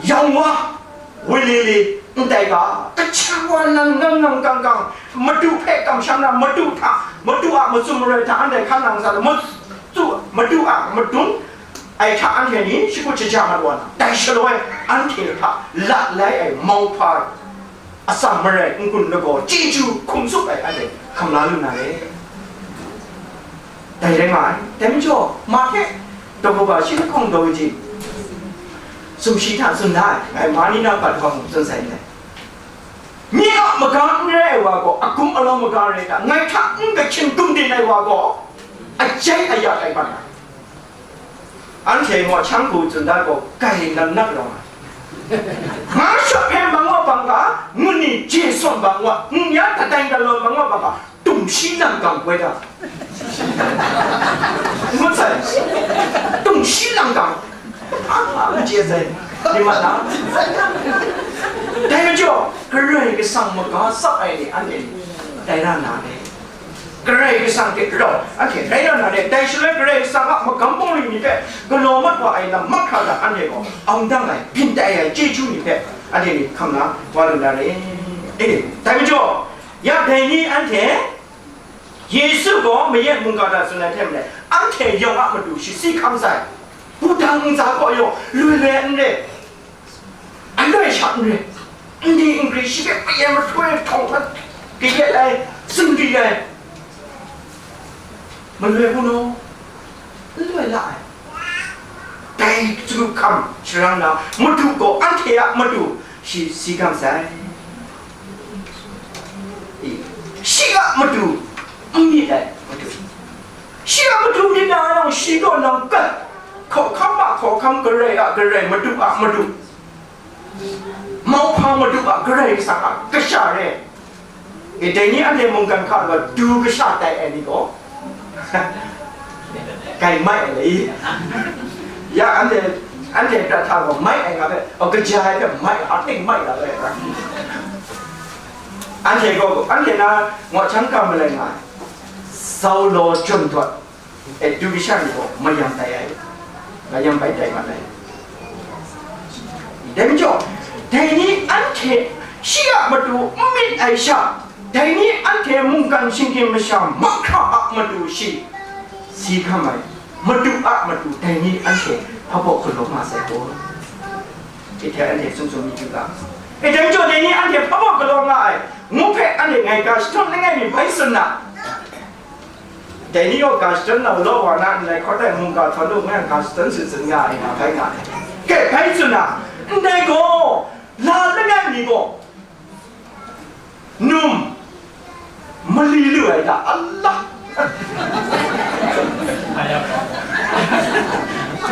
yang wa, wili li, ndai ga, kachang wa nan ngang ngang kang kang, madu hpe kamsham na, madu hta, madu a matsun maroi hta anhte hkan nang sa, madu, madu a madun ai hta anhte ni shakut shaja mat wa na, dai shaloi anhte hta lat lai ai mauhpa atsam marai n-gun lagaw chyeju hkum tsup ai anhte hkam la lu na re. Dai rai nga ai. Dai majaw, ma hte, daw kaba shi lahkawng daw ai ji, sumshi hta tsun da ai, ngai ma ni na pat hkawng tsun sai ndai. Nye a maga n rai ai wa gaw, a gum a law maga rai ta? Ngai hta n kahkyin gum din ai wa gaw, a jai a ya tai ban ai. Anhte ngaw chang hku tsun dat gaw, kai lam nat rawng ai. Nga shawp hpe ma ngaw bang ga, ngut ni je sawn bang wa, n ya kadai galaw ma ngaw bang ga, tumshi lang gang poi da. Ngut sai, tumshi lang gang. A, a, n chye sai, ni ma na. Dai majaw, Karai Kasang maga tsap ai ni anhte ni, dai ra na le. Karai Kasang hte rau anhte rai na na re, dai shaloi Karai Kasang a magam bungli ni hpe galaw mat wa ai lam mahkra hta anhte gaw aung dang ai, byin tai ai chyeju ni hpe anhte myit hkam na wa lu na re. E, dai majaw, ya dai ni anhte, Yesu gaw mayat mungga hta tsun ai hte maren, anhte yawng a matu shi si hkam sai, wudang ntsa gaw yawng loi loi n re. Aloi sha n re, n di n gri shi hpe kayat mahtu ai htawng hkat kayat ai, tsun di ai, maloi hku naw, n loi la ai. Dai chyu hkam sharang na, madu gaw anhte a matu shi si hkam sai. I, shi a matu n myit ai matu. Shi a matu myit na yawng, shi gaw nang kat, hkawhkam a hkawhkam, garai a garai, madu a madu, mauhpa madu a Karai Kasang a kasha re. E, dai ni anhte mungkan hka gaw du kasha tai ai ni gaw, kai mai ai le i. Ya, anhte, anhte prat hta gaw mai ai nga hpe, o, kaja ai hpe mai, a ting mai la ai. Anhte gaw, anhte na ngawt hkyang kam malai nga ai. Zau law jawn dawt. E, du kasha ni gaw mayam tai ai, mayam bai tai mat ai. Dai majaw, dai ni anhte shi a matu n myit ai sha, dai ni anhte mungkan shinggyim masha mahkra a matu shi si hkam ai, madu a matu dai ni anhte hpa baw galaw nga sai gaw, e, hte anhte sum sum myit yu ga. E, dai majaw, dai ni anhte hpa baw galaw nga ai ngu hpe anhte ngai ga shadawn langai mi bai tsun na. Dai ni gaw ga shadawn na law wa na ndai hkawt ai mungga htawn lu ngu yang ga shadawn tsun tsun nga ai nga bai nga ai. Kai, bai tsun na, ndai gaw, la langai mi gaw, num mali lu ai da, Allah!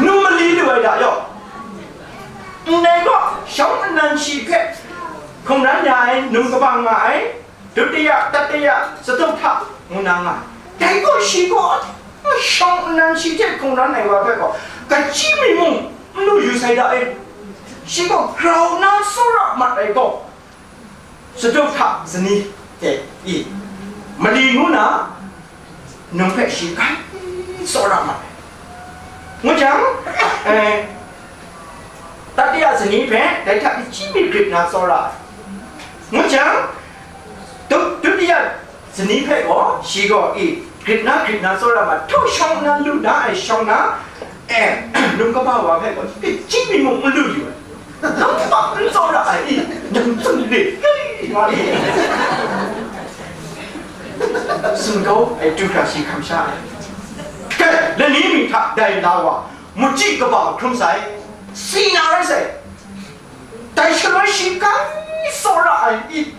Num mali lu ai da yaw. Ndai gaw, shawng nnan shi hpe hkungran ya ai, num kabang nga ai, Dutiya, tatiya, chatut hta, ngu na nga ai. Dai gaw shi gaw, shawng nnan shi hte hkungran ai wa hpe gaw, kachyi mi mung n lu yu sai da e. Shi gaw grau na tsawra mat ai gaw, chatut hta, sani hte i, mali ngu na, num hpe shi grai tsawra mat ai. Ngu jang, eh, tatiya sani hpe dai hta kachyi mi grit na tsawra ai. Ngu jang, tu-, tutiya sani hpe gaw, shi gaw, i, grit na, grit na tsawra ma, htaw shawng na, lu na ai shawng na, e, num kaba wa hpe gaw, kachyi mi mung n lu yu ai. Nang hpa n tsawra ai i, nang tsun re, nga re. Tsun kau ai du hkra shi hkam sha ai. Kai, lani mi hta dai la wa, machyi kaba hkrum sai, si na rai sai. Dai shaloi shi grai tsawra ai i,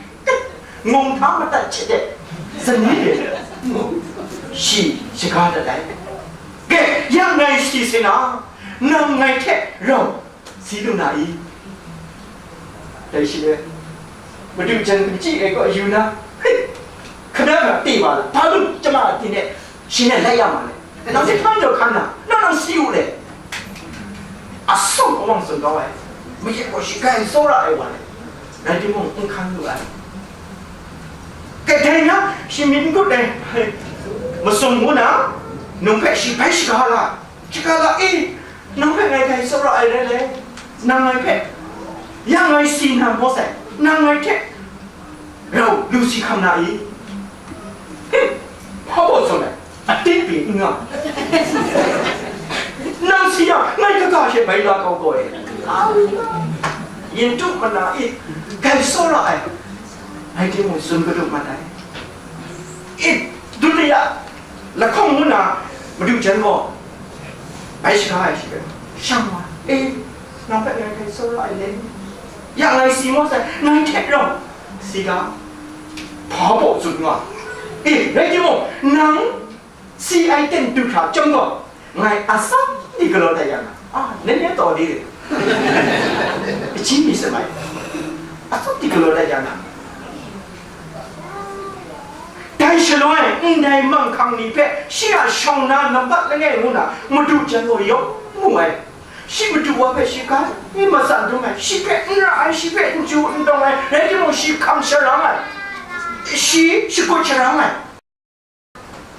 ngawng hta madat hte de, sani de, shi shaga dat ai. Ge, yang ngai si se na, Nang ngai hte rau si lu na i? Dai shi e, madu jan machyi e kaw yu na, hei, hkana ga te wa la, hpa lu chyama a pyi ne, shi ne lai ya ma le. Nang hte hpa jaw hkan na, nang nang si u le. Asawng awang tsun kau ai, mayat gaw shi grai tsawra ai wa le, rai timung, n hkan lu ai. Kadai na, shi myit n kut ai, masum ngu na, nung hpe shi bai shaga la, shaga la, e, nang hpe ngai grai tsawra ai rai le, nang ngai hpe, ya ngai si na maw sai, nang ngai hte rau lu si hkam na i? Hpa baw tsun ai, atit pyi n nga. Nang si yang, ngai kaga she bai la kau gaw e. Yin tup mana i, grai tsawra ai, rai timung, tsun kadu mat ai. E, dut de ya, lahkawng ngu na, madu jan gaw bai shaga ai shi, shang wa, e, nang hpe ngai grai tsawra ai le, ya ngai si maw sai, ngai hte rau si ga, hpa baw tsun nga. E, rai timung, nang si ai ten du hkra chyawm gaw, ngai atsam di galaw dat ya na, a, nai nai taw di re, kaji mi samai, atsam di galaw dat ya na. Dai shaloi, ndai manghkang ni hpe shi a shawng na nambat langai ngu na, madu jan gaw yawng mu ai. Shi madu wa hpe shi grai matsan dum ai, shi hpe n ra ai, shi hpe n chyu n tawng ai, rai timung, shi hkam sharang ai, shi shakut sharang ai.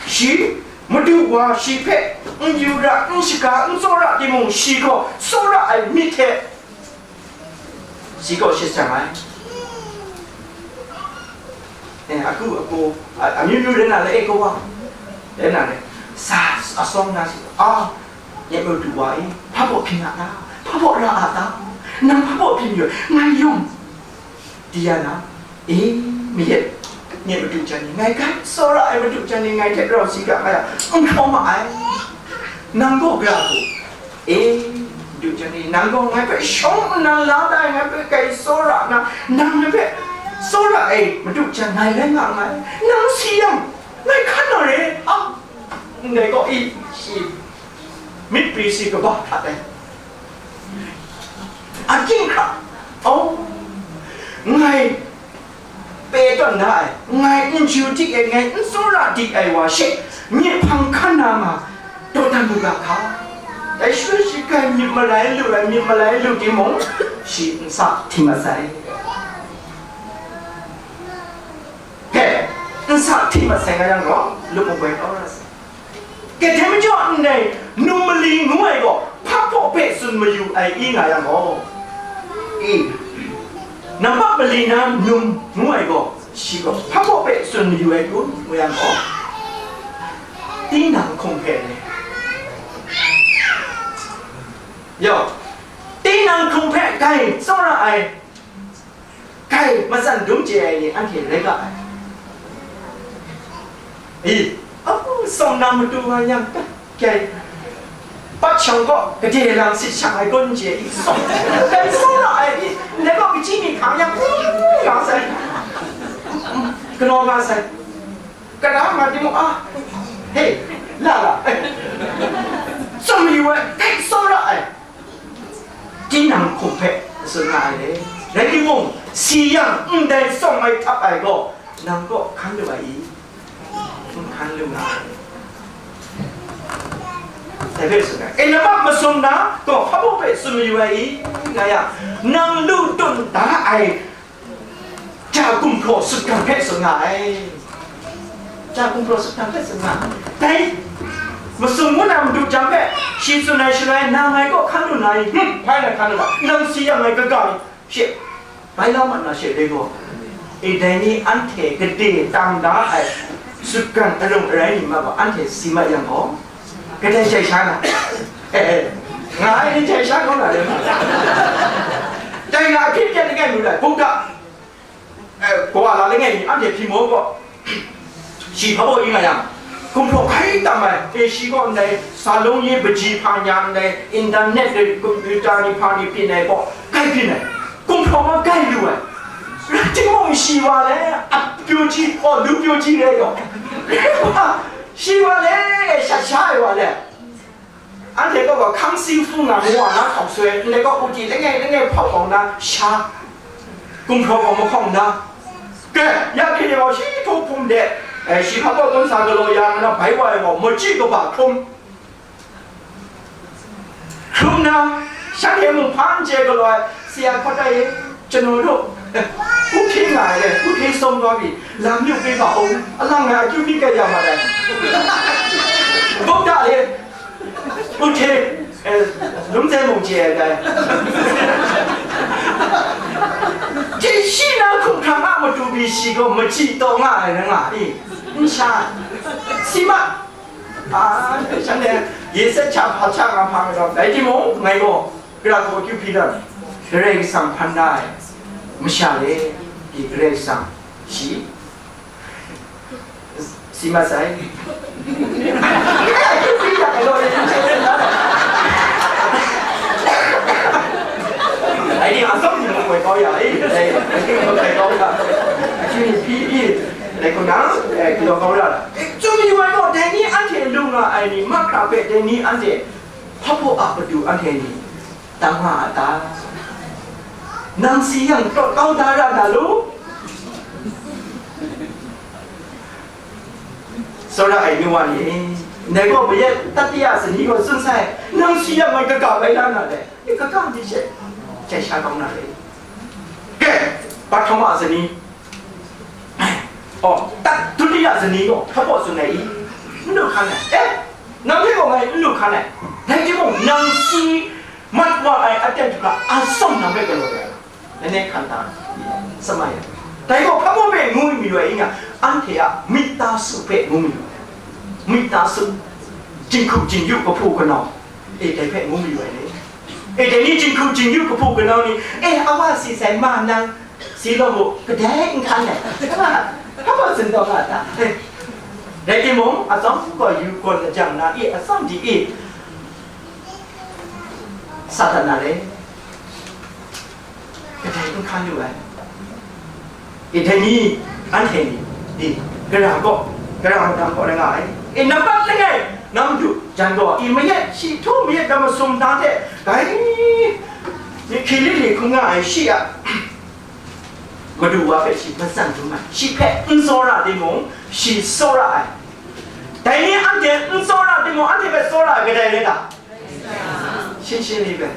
Shi, madu wa shi hpe n yu ra, n shaga, n tsawra timung, shi gaw tsawra ai myit hte shi gaw shajang ai. E, aku, aku, a, amyu myu rai na le, e, kawa, rai na le, sa, asawng na si, a, nye madu wa e, hpa baw hpyi na ta, hpa baw ra a ta, nang hpa baw hpyi yu, ngai yawng di ya na, e, mayat, nye madu jan ni, ngai grai tsawra ai madu jan ni, ngai hte rau si ga nga yang, n hkraw ma ai. Nang gaw gara hku, e, madu jan ni, nang gaw ngai hpe shawng nnan la da ai, ngai hpe grai tsawra na, nang ngai hpe tsawra ai madu jan ngai rai nga nngai. Nang si yang, ngai hkan na re, a, ndai gaw, e, shi, myit pri si kaba hkrat ai. Ahkying hkra, oh, ngai pe tawn da ai, ngai n chyu di ai, ngai n tsawra di ai wa she, myit hpang hkan na ma, dawdan lu ga hka. Dai shaloi shi grai myit malai lu ai, myit malai lu timung, shi n sa hti masai. He, n sa hti masai nga yang gaw, lup makoi kau na sai. Kadai majaw ndai num mali ngu ai gaw, hpa hpaw hpe tsun mayu ai i nga yang gaw, i, nampak mali na num ngu ai gaw, shi gaw hpa hpaw hpe tsun mayu ai kun ngu yang gaw, tinang hkum hpe ni, yawng, tinang hkum hpe grai tsawra ai, grai matsan dum chye ai ni anhte rai ga ai. I, amu tsawm na matu nga yang, grai, pat shawng gaw gade lang sit shang ai kun chye i, tsawm, dai tsawra ai ni, ndai gaw kaji ni hkang yang, nga sai, galaw nga sai, kara nga timung, a, he, la la, tsawm yu ai, grai tsawra ai. Tinang hkum hpe tsun nga ai le. Rai timung, si yang ndai tsawm ai htap ai gaw, nang kaw hkan lu ai i? N hkan lu nga ai. Dai hpe tsun ai. E, nampak masum na gaw hpa baw hpe tsun mayu ai i? Nga yang, nang lu tun da ai ja gumhpraw sutgan hpe tsun nga ai. Ja gumhpraw sutgan hpe tsun nga ai. Dai masum ngu na madu jan hpe shi tsun ai shaloi, nang ngai kaw hkan lu na i? Hmm, hpai na hkan lu na, nang si yang ngai kaga mi she, bai la mat na she, dai gaw, e, dai ni anhte gade tam da ai sutgan arung arai ni ma gaw, anhte si mat yang gaw, kadai jai sha na? Nga ai ni jai sha kau na le ma? Dai nga ahpyi pyan langai mu ai, bukda, eh, kawa la langai mi anhte hpyi maw gaw, shi hpa baw i nga yang, gumhpraw grai tam ai, e, shi gaw ndai salon ye baji hpa nya ndai, internet de, computer ni hpa ni byin ai gaw, grai byin ai, gumhpraw ma grai lu ai. Rai timung, shi wa le, a pyaw ji, aw, lu pyaw ji re gaw, shi wa le, shat sha ai wa le, Anhte kaw gaw hkang si hpung na mawa na hkawk soi, ndai gaw uti langai langai hpau kau na sha, gumhpraw gaw mahkawng na, ke, ya hkye de gaw shi htaw hpung de, eh, shi hpa gaw gun sa galaw ya nna bai wa ai gaw, machyi kaba hkrum, hkrum na, shanhte mung hpa n chye galaw ai, si ya hkawt ai, Chanu du, eh, u hpyi nga ai le, u hpyi sawm wa pyi, lam yu pyi ga, o, alang ngai akyu hpyi kaya ma dai. Buk da le, u hpyi, eh, lung zai mung chye ai dai. Ji shi na hkum hkrang a matu pyi shi gaw machyi taw nga ai na nga i, n sha, si ma, a, shanhte, ye sat hkya hpa hkya nga hpa nga, rai timung, ngai gaw, Gara hku akyu hpyi dan, Karai Kasang hpan da ai masha le, pyi Karai Kasang shi, si mat sai. Akyu hpyi dan, ai ni, atsawm ni mung woi kau ya, eh, ai, ai ni mung woi kau ya, akyu ni hpyi, hpyi, dai hku nang, eh, galaw kau ra. Eh, chyum yu ai gaw, dai ni anhte lung nga ai ni, mahkra hpe dai ni anhte hpa baw a matu anhte ni, tam nga a ta? Nang si yang tawt kau da ra na lu? Tsawra ai nu wa ni, ndai gaw mayat tatiya sani gaw tsun sai, nang si yang ngai kaga bai la na le, e kaga ni she, jai sha kau na le. Ke, pahtama sani, oh, tat, dutiya sani gaw hpa baw tsun ai i? N lu hkan ai, eh, nang hpe gaw ngai n lu hkan ai, rai timung, nang si mat wa ai aten hkra a tsawm nang hpe galaw ai. Langai hkan ta, samai ai. Dai gaw hpa baw hpe ngu mi lu ai i nga, anhte a myit ta su hpe ngu mi lu ai. Myit ta su, jinghku jingyu kahpu kanau, e, dai hpe ngu mi lu ai le. E, dai ni jinghku jingyu kahpu kanau ni, e, a wa si sai ma nang, si law mu, kadai n hkan ai. Hpa baw tsun taw nga ta? Rai timung, atsawm gaw yu gawn lajang na i, atsawm di i, Satan na le, kadai n hkan lu ai. E, dai ni, anhte ni, di, gara gaw, gara madang gaw rai nga ai. E, nampat langai, nang du, jan gaw, i mayat, shi htu mayat ga masum da hte, dai ni, hkying li li hkrum nga ai shi a, madu wa hpe shi matsan dum ai, shi hpe n tsawra timung, shi tsawra ai. Dai ni anhte n tsawra timung, anhte hpe tsawra ai kadai rai ta? Shing shing ni bai.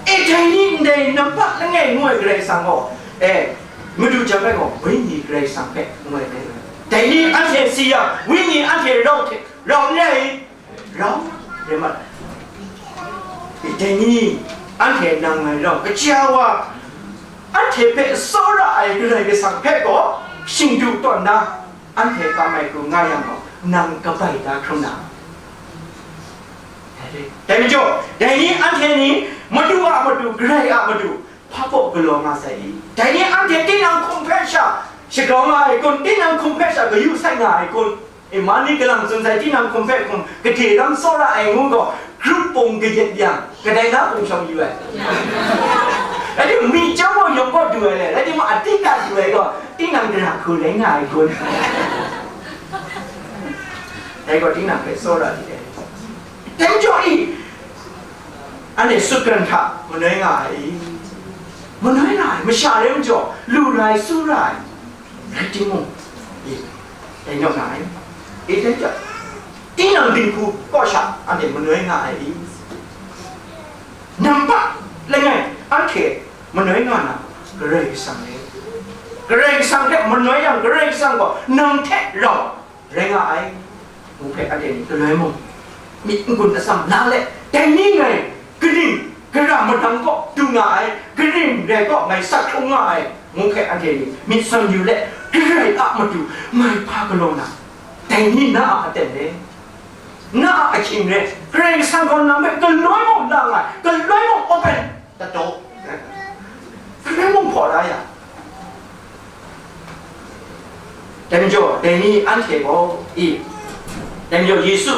E, dai ni ndai nampat langai ngu ai Karai Kasang gaw, e, madu jan bai gaw, Wenyi Karai Kasang hpe ngu ai dai bai. Dai ni anhte si yang, Wenyi anhte rau hte, rau n rai i? Rau rai mat ai. E, dai ni anhte nang ngai rau, kaja wa, anhte hpe tsawra ai Karai Kasang hpe gaw, shingdu tawn na, anhte kam ai hku nga yang gaw, nang kabai da hkrum na. Dai majaw, dai ni anhte ni, madu a madu, Karai a madu, hpa baw galaw nga sai i? Dai ni anhte tinang hkum hpe sha shagrau nga ai kun? Tinang hkum hpe sha kayu sat nga ai kun? E, ma ni galang tsun sai, tinang hkum hpe hkum gade lam tsawra ai ngu gaw, grup pung kayat yang, kadai na pung shawng yu ai? Rai timung, mi chyawm gaw yawng gaw du ai le, rai timung, a tinang du ai gaw, tinang gara hku rai nga ai kun? Dai gaw tinang hpe tsawra di ai. Dai majaw i, anhte sutgan hta manoi nga ai i? Manoi nga ai, masha re majaw, lu ra ai, su ra ai, rai timung, e, dai naw nga ai. E, dai majaw, tinang dinghku kaw sha anhte manoi nga ai i? Nampat langai anhte manoi nga na, Karai Kasang e. Karai Kasang hte manoi yang, Karai Kasang gaw nang hte rau rai nga ai, ngu hpe anhte ni galoi mung, myit n-gun atsam la let, dai ni ngai kaning gara madang kaw du nga ai, kaning rai kaw ngai sak hkrung nga ai, ngu hpe anhte ni myit sawn yu let, Karai a matu ngai hpa galaw na, dai ni na a aten re, na a ahkying re, Karai Kasang gaw nang hpe galoi mung la nga ai, galoi mung open, Tato. Hkrai mung hpaw la ya. Dai majaw, dai ni anhte gaw, i, dai majaw Yesu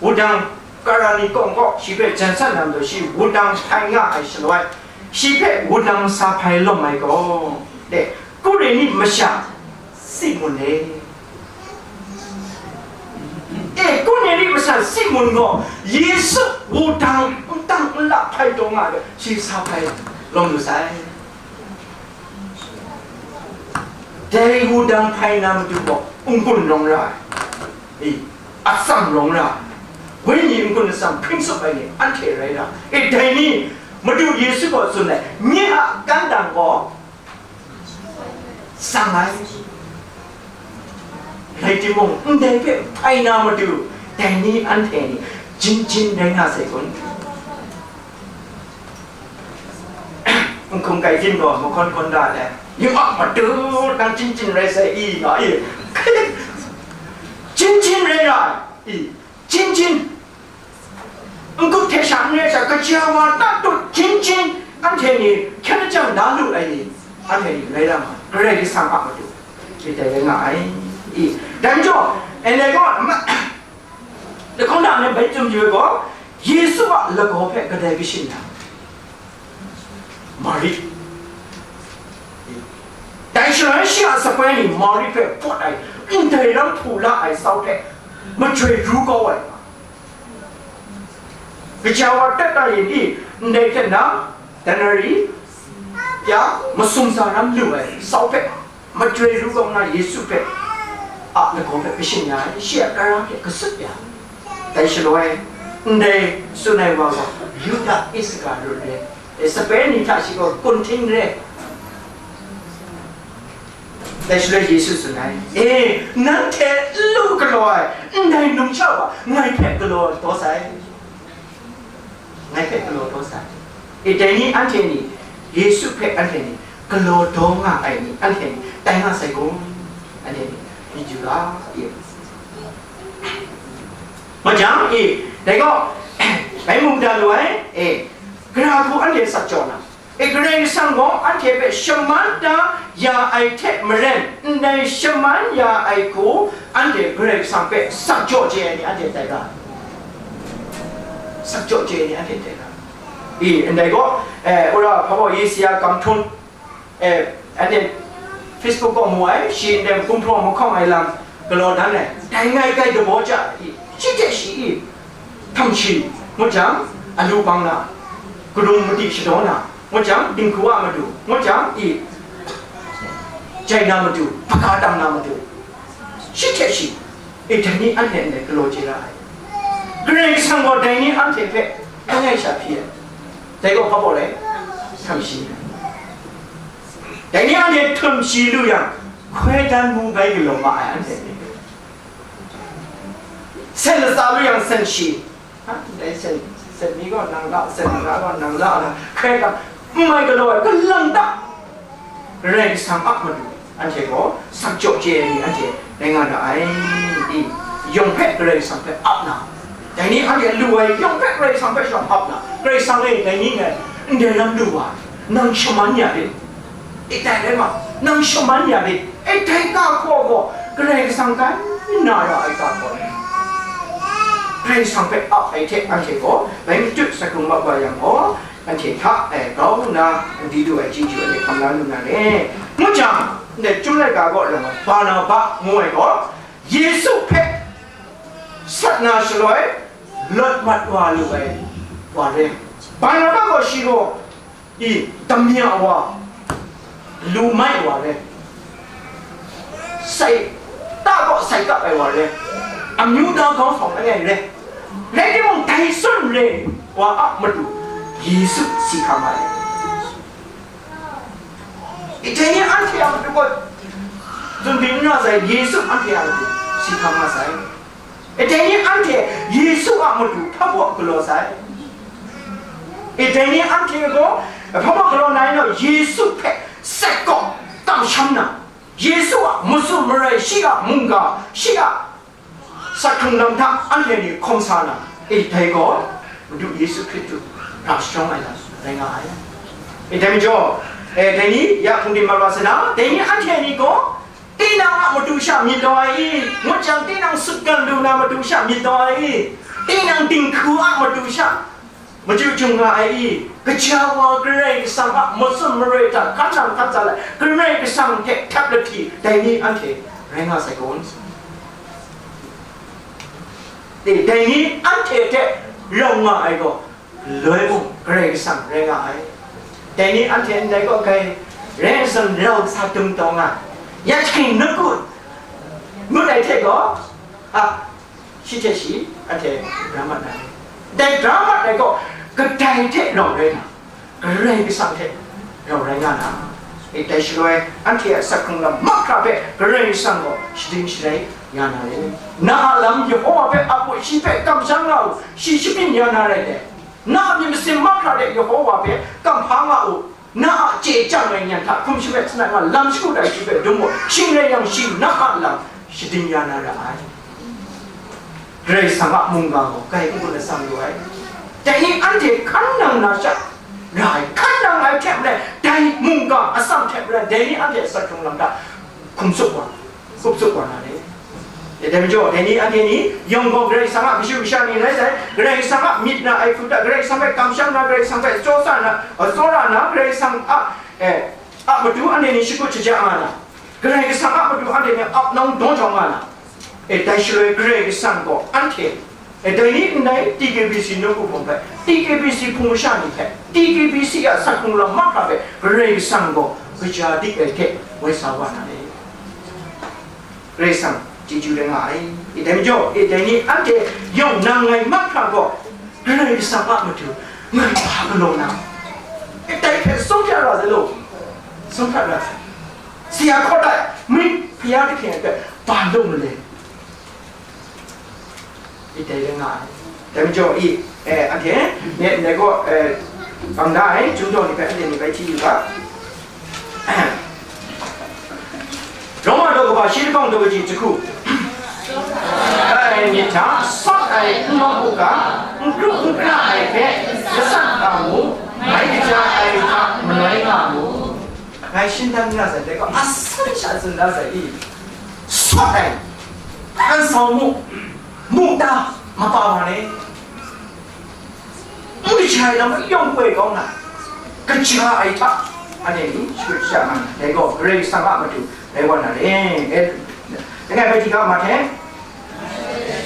wudang Karani kawng kaw shi hpe jan san na majaw, shi wudang htai nga ai shaloi, shi hpe wudang sa hpai lawm ai gaw, de, Kureni masha Simun e, e, Kureni masha Simun gaw Yesu wudang n tang n la hpai taw nga ai, shi sa hpai lawm lu sai. Dai wudang hpai na matu gaw n-gun rawng ra ai, e, atsam rawng ra ai, wenyi n-gun atsam hpring tsup ai ni anhte rai ra ai. E, dai ni Madu Yesu gaw tsun ai, nye a kandang gaw tsang ai. Rai timung, ndai hpe hpai na matu, dai ni anhte ni jin jin rai nga sai kun? N hkum kai jin gaw mahkawn hkawn da ai, yu a, matu nang jin jin rai sai i, nga i. Jin jin rai nga ai, i, jin jin. N-gup hte sha, n-rai sha, kaja wa tatut jin jin, anhte ni hkyen lajang da lu ai ni, anhte ni rai ra ma, Karai Kasang a matu, shi dai rai nga ai, i. Dai majaw, ndai gaw, ma-, lahkawng da ai bai tsun yu ai gaw, Yesu a lagaw hpe kadai kashin na? Mari. Dai shaloi shi a sape ni Mari hpe pawt ai, ndai lam hpu la ai sau hte majoi ru kau ai. Kaja wa tat ta yin i, ndai hte na, denari, ya, masum sa ram lu ai sau hpe, majoi ru kau nna Yesu hpe, a lagaw hpe kashin ya ai, shi a tara hte kasut ya ai. Dai shaloi, ndai tsun ai wa gaw Yuda Iskariot re, e, sape ni hta shi gaw kunhting re. Dai shaloi Yesu tsun ai, "E, nanhte n lu galaw ai ndai numsha wa ngai hpe galaw taw sai, ngai hpe galaw taw sai." E, dai ni anhte ni, Yesu hpe anhte ni galaw daw nga ai ni anhte ni tai nga sai kun? Anhte ni myit yu ga, e. Majaw, e, dai gaw, bai mu da lu ai, e, gara hku anhte sat jaw na, e, Karai Kasang gaw anhte hpe shaman da ya ai hte maren, ndai shaman ya ai hku anhte Karai Kasang hpe sak jaw chye ai ni anhte tai ga? Sak jaw chye ai ni anhte tai ga? I, ndai gaw, e, wora hpa baw Yesaia kam htum, e, anhte Facebook kaw mu ai, shi ndai gumhpraw mahkawng ai lam galaw dan ai, dai ngai kai dabaw ja i, shi hte shi i, htam shi, ngut jang, alu bang na, karung madi shadaw na, ngut jang, dinghku a matu, ngut jang, i, jai na matu, hpaga tam na matu, shi hte shi, e, dai ni anhte ndai galaw chye ra ai. Karai Kasang gaw dai ni anhte hpe langai sha hpyi ai. Dai gaw hpa baw rai? Htam shi. Dai ni anhte htam shi lu yang, hkoi dan mu bai galaw ma ai anhte ni. Sen latsa lu yang sen shi. Ha? Dai sen, sen mi gaw nang la, sen mara gaw nang la, la hkrai ga, n mai galaw ai, kalang ta Karai Kasang a matu anhte gaw sak jaw chye ai ni anhte rai nga ra ai. I, yawng hpe Karai Kasang hpe ap na, dai ni anhte lu ai yawng hpe Karai Kasang hpe shawng ap na, Karai Kasang e, dai ni ngai ndai lam lu wa, nang shaman ya rit. E, dai rai ma, nang shaman ya rit. E, dai ga hkaw gaw, Karai Kasang kai na ra ai ga hkaw, Karai Kasang hpe ap ai hte anhte gaw, bai matut sa hkrung mat wa yang gaw, anhte hta, e, grau nna di lu ai chyeju anhte hkam la lu na re. Ngu jang, ndai Chyum laika gaw lam ai Barnaba ngu ai gaw, Yesu hpe sat na shaloi, lawt mat wa lu ai wa re. Barnaba gaw shi gaw, i, damya wa, lu mai wa re, sai, ta kaw sai kap ai wa re, amyu da gawng hkawng langai re, rai timung, dai tsun re wa a matu Yesu si hkam ai. I, dai ni anhte a matu gaw tsun byin n ra sai, Yesu anhte a matu si hkam nga sai. E, dai ni anhte Yesu a matu hpa baw galaw sai. E, dai ni anhte gaw hpa baw galaw na i law, Yesu hpe sat kaw kamsham na, Yesu a matsun marai, shi a mungga, shi a sak hkrung lam hta anhte ni hkawm sa na, e, dai gaw Madu Yesu Hkristu ra shajawng ai lam rai nga ai. E, dai majaw, e, dai ni ya hpung di mat wa sa na, dai ni anhte ni gaw, tinang a matu sha myit taw ai i? Ngut jang, tinang sutgan lu na matu sha myit taw ai i? Tinang dinghku a matu sha machyu jung nga ai i? Gaja wa Karai Kasang a matsun maroi hta hkan nang hkan sa ai Karai Kasang hte htap lahti dai ni anhte rai nga sai kun? E, dai ni anhte hte rau nga ai gaw, galoi mung Karai Kasang rai nga ai. Dai ni anhte ndai kaw kai rai nsen rau sa dum taw nga, ya hkying nawku ngut ai hte gaw, a, shi hte shi anhte bra mat na ai. Dai bra mat ai gaw, kadai hte rau rai na, Karai Kasang hte rau rai nga na, e, dai shaloi anhte a asak hkrung lam mahkra hpe Karai Kasang gaw shading sharai ya na rai. Na a lam Yehova hpe ap u, shi hpe kamsham nga u, shi shabyin ya na rai dai. Na a myit masin mahkra de Yehova hpe kamhpa nga u, na a chye chyang ai nyan hta hkum shangai sanat nga lam shagu dai shi hpe dum u, shing rai yang shi na a lam shading ya na ra ai. Karai Kasang a mungga gaw kai n gun atsam lu ai. Dai ni anhte hkan nang na sha ra ai, hkan nang ai hte maren, dai mungga atsam hte maren, dai ni anhte asak hkrung lam hta hkum tsup wa, kup tsup wa na le. E, dai majaw, dai ni anhte ni yawng gaw Karai Kasang a kashu kasha ni rai sai, Karai Kasang a myit na ai hku hta, Karai Kasang hpe kamsham na, Karai Kasang hpe tsawra na, tsawra na, Karai Kasang a, e, a matu anhte ni shakut shaja nga na, Karai Kasang a matu anhte ni ap nawng daw jau nga na, e, dai shaloi Karai Kasang gaw anhte, e, dai ni ndai T K B C nawku hpawng hpe, T K B C hpung masha ni hpe, T K B C a asak hkrung lam mahkra hpe Karai Kasang gaw kaja dik ai hte woi sa wa na le. Karai Kasang chyeju rai nga ai. E, dai majaw, e, dai ni anhte yawng nang ngai mahkra gaw, Karai Kasang a matu ngai hpa galaw na, e, dai hpe sawng hkrat ra sai law, sawng hkrat ra sai. Sara hkawt ai, mi hpya dahkyen ai hpe ba law malai. E, dai rai nga ai. Dai majaw i, e, anhte, ne, ne gaw, e, bang da ai, Chyum daw ni hpe anhte ni bai hti yu ga. Roma daw kaba shi lahkawng daw kaji jahku. Ai myit hta, sawt ai n lawm u ga, n kru n kra ai hpe, gasat ga mu, mai kaja ai hta malai nga mu. Ngai shingtan n ra sai, dai gaw asan sha tsun da sai i, sawt ai, an sau mu, mu ta, mapa wa ne, n kaja ai lam yawng koi kau na, kaja ai hta, anhte ni shakut sha nga, dai gaw Karai Kasang a matu rai wa na re. E, langai bai hti ga, Mahte,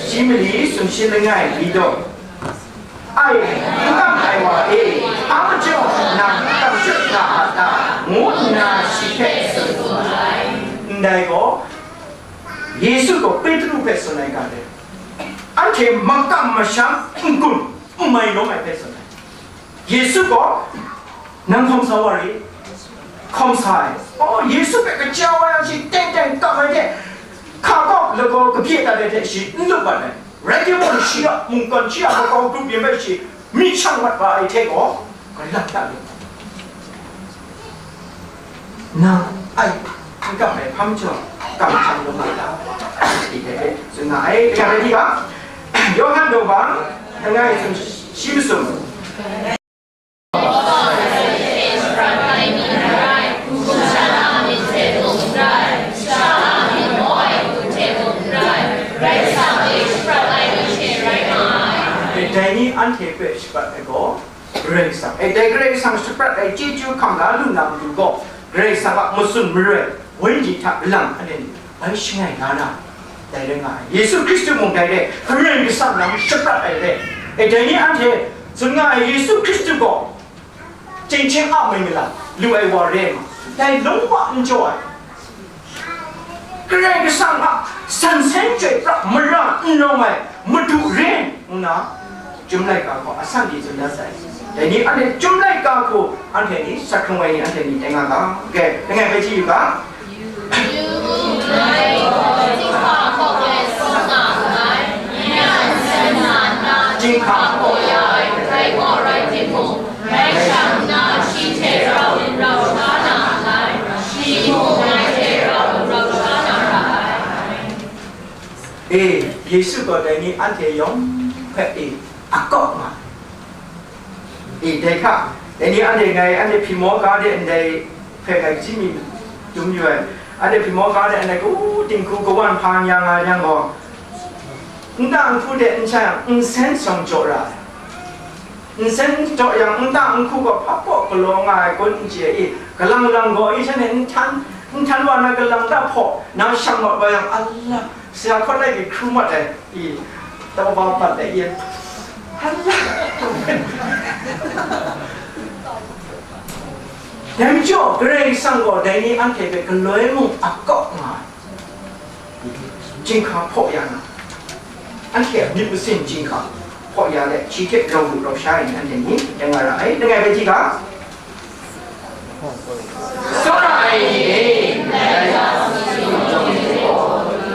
shi mali sumshi langai li daw, ai, n kam ai wa e, hpa majaw nang n kam shut nga a ta? Ngu nna shi hpe tsun wu ai. Ndai gaw, Yesu gaw Petru hpe tsun ai ga le, anhte makam masham n-gun n mai lawm ai hpe tsun ai. Yesu gaw, nang hkawm sa wa ri? Hkawm sa ai. Oh, Yesu hpe kaja wa yang shi teng teng kam ai hte, hka kaw lagaw kabye dat ai hte shi n lup bat ai. Rai timung, shi a mungkan, shi a makau grup yin bai shi mi shang mat wa ai hte gaw, galak dat lu. Nang ai n kam ai hpa majaw, kam hkam lu nga ta? Dai hpe tsun nga ai. Kaja rai di ga, Yawhan daw bang, langai sum shi masum. Dai ni anhte hpe shaprat ai gaw, Karai Kasang, e, dai Karai Kasang shaprat ai chyeju hkam la lu na matu gaw, Karai Kasang a matsun maroi, Wenyi hta galang aten bai shangai nga na, dai rai nga ai. Yesu Hkristu mung dai re, Karai Kasang lam shaprat ai re. E, dai ni anhte tsun nga ai, Yesu Hkristu gaw chyinghkyen a mai mala lu ai wa re ai ma, dai lung wa n jaw ai. Karai Kasang a san seng chyoi pra mara n rawng ai Madu re nna, Chyum laika hku asan di tsun dat sai. Dai ni anhte Chyum laika hku anhte ni sak hkrung ai ni anhte ni tai nga ga. Ge, langai bai chye yu ga. Jinghka hpaw ya ai, rai gaw rai timung, rai sha nna shi hte rau n rau sha na ai, shi mung ngai hte rau n rau sha na ra ai. E, Yesu gaw dai ni anhte yawng hpe, e, akawk nga. E, dai hka, dai ni anhte ngai, anhte hpyi maw ga de ndai hpe ngai kaji mi dum yu ai. Anhte hpyi maw ga de ndai, u, dinghku kawan hpa n ya nga yang gaw, nta nhku de n sha yang, nsen shawng jaw ra ai. Nsen jaw yang, nta nhku gaw hpa kaw galaw nga ai kun n chye i, galang lang gaw i, shanhte n htan, n htan wa na galang da hpaw na shang mat wa yang, Allah, sara hkawt lai hkru mat ai i, Tau ba bat de ye. Hala. Dai majaw, Karai Kasang gaw dai ni anhte hpe galoi mung a kau nga ai. Jinghka hpaw ya na, anhte a myit masin jinghka hpaw ya let, shi hte rau gu rau sha ai ni anhte ni dai nga ra ai. Langai bai hti ga, tsawra ai ni e, dai ga,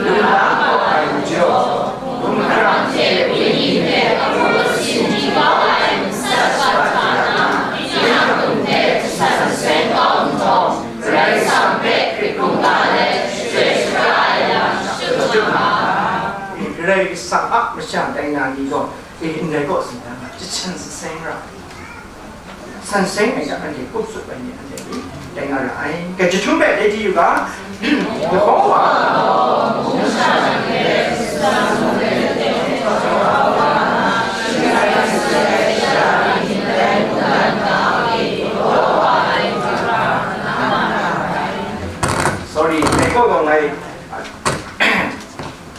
lung la hpaw ai majaw, hkungga hte wenyi hte a myit masin jinghka ai masat masat hta na, tinang hkum hte san seng kau nhtawm, Karai Kasang hpe hkrit hkungga let shachyoi shara ai lam shatup nga ai. Karai Kasang a masha tai na ni gaw, e, ndai kaw tsun dan nga, jahten saseng ra ai. San seng ai hta anhte kup tsup ai ni anhte ni tai nga ra ai. Ga jahtum hpe dai di yu ga, Yehowa, sorry, ngai kaw gaw ngai,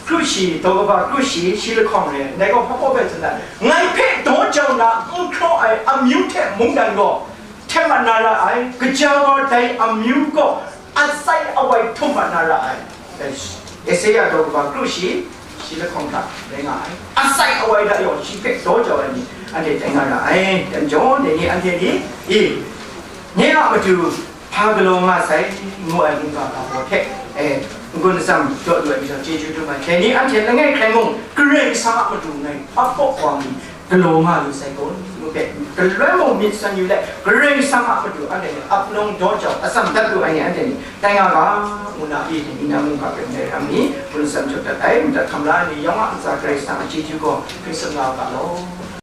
kru shi, daw kaba kru shi, shi lahkawng re, ngai gaw hpa hpa hpe tsun ai, ngai hpe daw jau na n hkraw ai amyu hte mungdan gaw hte mat na ra ai, kaja wa dai amyu gaw atsai awai htum mat na ra ai. Isaya daw kaba kru shi, shi lahkawng hta rai nga ai. Atsai awai hta yawng shi hpe daw jau ai ni, anhte tai nga ra ai. Dai majaw, dai ni anhte ni, i, nye a matu hpa galaw nga sai, ngu ai mungga ga baw hte, e, n-gun atsam jaw lu ai majaw, chyeju dum ai. Dai ni anhte langai hkrai mung, Karai Kasang a matu ngai hpa hpaw wa mi, galaw nga lu sai kun, ngu hpe, galoi mung myit san yu let, Karai Kasang a matu anhte ni ap nang daw jau, atsam dat lu ai ni anhte ni, tai nga ga, ngu na, i, ni na mungga hpe ndai ram ni, n-gun atsam jaw dat ai, madat hkam la ai ni yawng a ntsa Karai Kasang a chyeju gaw hkrit sum nga u ga law.